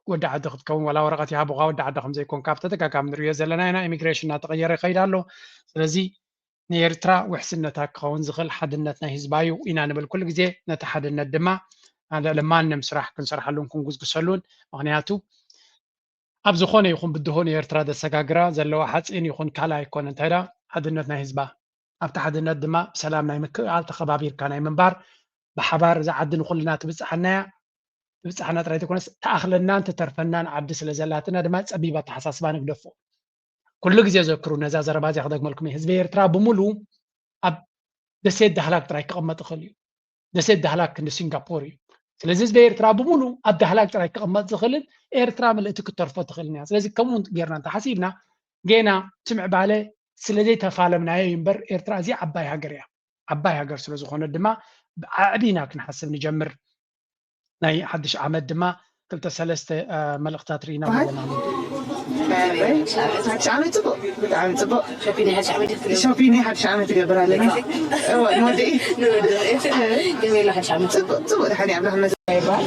ወዲ ዓዲ ክትከውን ዋላ ወረቐት ይሃቡኻ ወዲ ዓዲ ከም ዘይኮንካ ብተደጋጋሚ ንርእዮ ዘለና ኢና። ኢሚግሬሽን እናተቐየረ ይኸይድ ኣሎ። ስለዚ ንኤርትራ ውሕስነታ ክኸውን ዝኽእል ሓድነት ናይ ህዝባ እዩ ኢና ንብል ኩሉ ግዜ። ነቲ ሓድነት ድማ ኣብ ልዕሊ ማንም ስራሕ ክንሰርሓሉን ክንጉስጉሰሉን ምኽንያቱ ኣብ ዝኾነ ይኹን ብድሆ ንኤርትራ ዘሰጋግራ ዘለዋ ሓፂን ይኹን ካልእ ኣይኮነ እንታይ ዳ ሓድነት ናይ ህዝባ ኣብቲ ሓድነት ድማ ብሰላም ናይ ምክእኣል ተኸባቢርካ ናይ ምንባር ብሓባር እዛ ዓዲ ንኹልና ትብፅሓና እያ። ትብፅሓና ጥራይ ዘይኮነስ ትኣኽለናን ትተርፈናን ዓዲ ስለ ዘላትና ድማ ፀቢብ ኣተሓሳስባ ንግደፎ። ኩሉ ግዜ ዘክሩ ነዛ ዘረባ እዚኣ ክደግመልኩም እየ ህዝቢ ኤርትራ ብምሉ ኣብ ደሴት ዳህላክ ጥራይ ክቕመጥ ይኽእል እዩ። ደሴት ዳህላክ ክንዲ ሲንጋፖር እዩ። ስለዚ ህዝቢ ኤርትራ ብምሉ ኣብ ዳህላክ ጥራይ ክቕመጥ ዝኽእልን ኤርትራ ምልእቲ ክትተርፎ ትኽእልን እያ። ስለዚ ከምኡ ጌርና እንተሓሲብና ጌና እቲ ምዕባለ ስለዘይተፋለምናዮ እዩ እምበር ኤርትራ እዚ ዓባይ ሃገር እያ። ዓባይ ሃገር ስለዝኾነ ድማ ኣዕቢና ክንሓስብ ንጀምር። ናይ ሓድሽ ዓመት ድማ ክልተ ሰለስተ መልእኽታት ርኢና ኣለና። ሓድሽ ዓመት ፅቡቅ፣ ብጣዕሚ ፅቡቅ። ሾፒን ናይ ሓድሽ ዓመት ይገብር ኣለና። እወ፣ ንወዲ እዩ። ከመይ ኣሎ ሓድሽ ዓመት? ፅቡቅ፣ ፅቡቅ፣ ድሓን ኣምላኽ መስ- ይባል።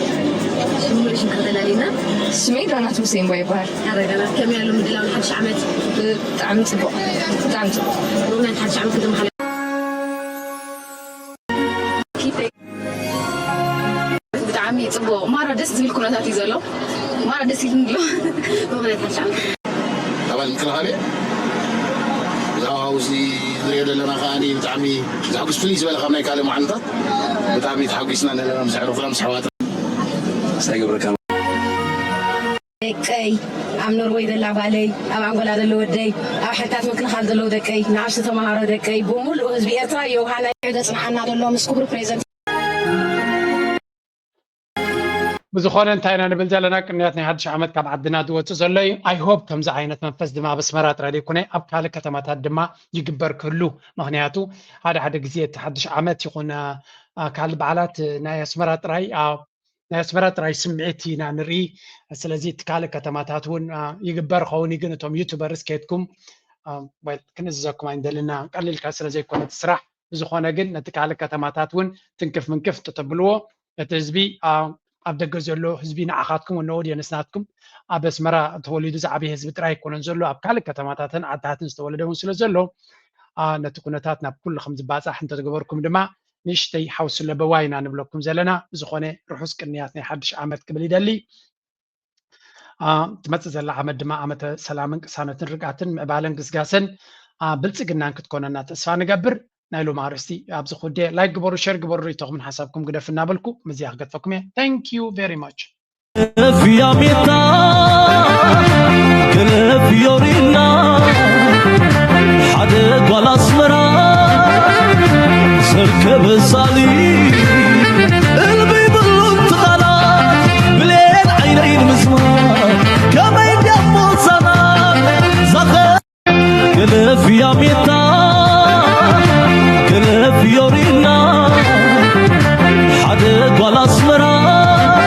ሽሙር ሽም ከተላሊና። ስሜ ዳናት ሙሴን ይባል። ኣረጋና ከመይ ኣሎ ምድላው ንሓድሽ ዓመት? ብጣዕሚ ፅቡቅ፣ ብጣዕሚ ፅቡቅ። ብሩክ ናይ ሓድሽ ዓመት ክትመሓለ ብጣዕሚ ፅቡቅ ማራ ደስ ዝብል ኩነታት እዩ ዘሎ። ማራ ደስ ኢሉኒ ኣሎ። ኣባል ምክልኻል እየ። ሃዋህው እዚ ንሪኦ ዘለና ከዓኒ ብጣዕሚ ዘሐጉስ፣ ፍልይ ዝበለ ካብ ናይ ካልእ መዓልታት። ብጣዕሚ ተሓጒስና ዘለና ምስ ኣዕሩኽና ምስ ኣሕዋትና። ሳይገብረካ ደቀይ፣ ኣብ ኖርወይ ዘላ ጓለይ፣ ኣብ ኣንጎላ ዘሎ ወደይ፣ ኣብ ሓይልታት ምክልኻል ዘለዉ ደቀይ፣ ንኣሽቱ ተምሃሮ ደቀይ፣ ብምሉእ ህዝቢ ኤርትራ የውሃና ዘጽንሓና ዘሎ ምስ ክቡር ፕሬዚደንት። ብዝኾነ እንታይ ኢና ንብል ዘለና? ቅንያት ናይ ሓድሽ ዓመት ካብ ዓድና ዝወፅእ ዘሎ እዩ። I hope ከምዚ ዓይነት መንፈስ ድማ ኣብ ኣስመራ ጥራይ ዘይኮነ ኣብ ካልእ ከተማታት ድማ ይግበር ክህሉ። ምኽንያቱ ሓደ ሓደ ግዜ እቲ ሓድሽ ዓመት ይኹን ካልእ በዓላት ናይ ኣስመራ ጥራይ ናይ ኣስመራ ጥራይ ስምዒት ኢና ንርኢ። ስለዚ እቲ ካልእ ከተማታት እውን ይግበር ኸውን እዩ። ግን እቶም ዩቱበርስ ከይድኩም ክንእዝዘኩም ኣይንደልና፣ ቀሊልካ ስለ ዘይኮነ እቲ ስራሕ። ብዝኾነ ግን ነቲ ካልእ ከተማታት እውን ትንክፍ ምንክፍ ተተብልዎ፣ እቲ ህዝቢ ኣብ ደገ ዘሎ ህዝቢ ንዓኻትኩም ወን ኦድየንስ ናትኩም ኣብ ኣስመራ ተወሊዱ ዝዓበየ ህዝቢ ጥራይ ኣይኮነን ዘሎ፣ ኣብ ካልእ ከተማታትን ዓድታትን ዝተወለደ እውን ስለ ዘሎ ነቲ ኩነታት ናብ ኩሉ ከም ዝባፃሕ እንተተገበርኩም ድማ ንእሽተይ ሓውሲ ለበዋ ኢና ንብለኩም ዘለና። ብዝኾነ ርሑስ ቅንያት ናይ ሓድሽ ዓመት ክብል ይደሊ። ትመፅእ ዘላ ዓመት ድማ ዓመተ ሰላምን ቅሳነትን ርግኣትን ምዕባለን ግስጋሰን ብልፅግናን ክትኮነና ተስፋ ንገብር። ናይ ሎም ኣርእስቲ ኣብዚ ኩዴ ላይክ ግበሩ፣ ሸር ግበሩ፣ ርእቶኹምን ሓሳብኩም ግደፍ እናበልኩ ምዝያ ክገድፈኩም እየ። Thank you very much። Fiamita, Fiorina, ሓደ ጓል ኣስመራ ዝርከብ ሳሊ እልቢ ብሉን ትኻላ ብሌን ዓይነይን ምስማ ከመይ ድያሞ ዛና ዛኸ ገለ ፊያሜታ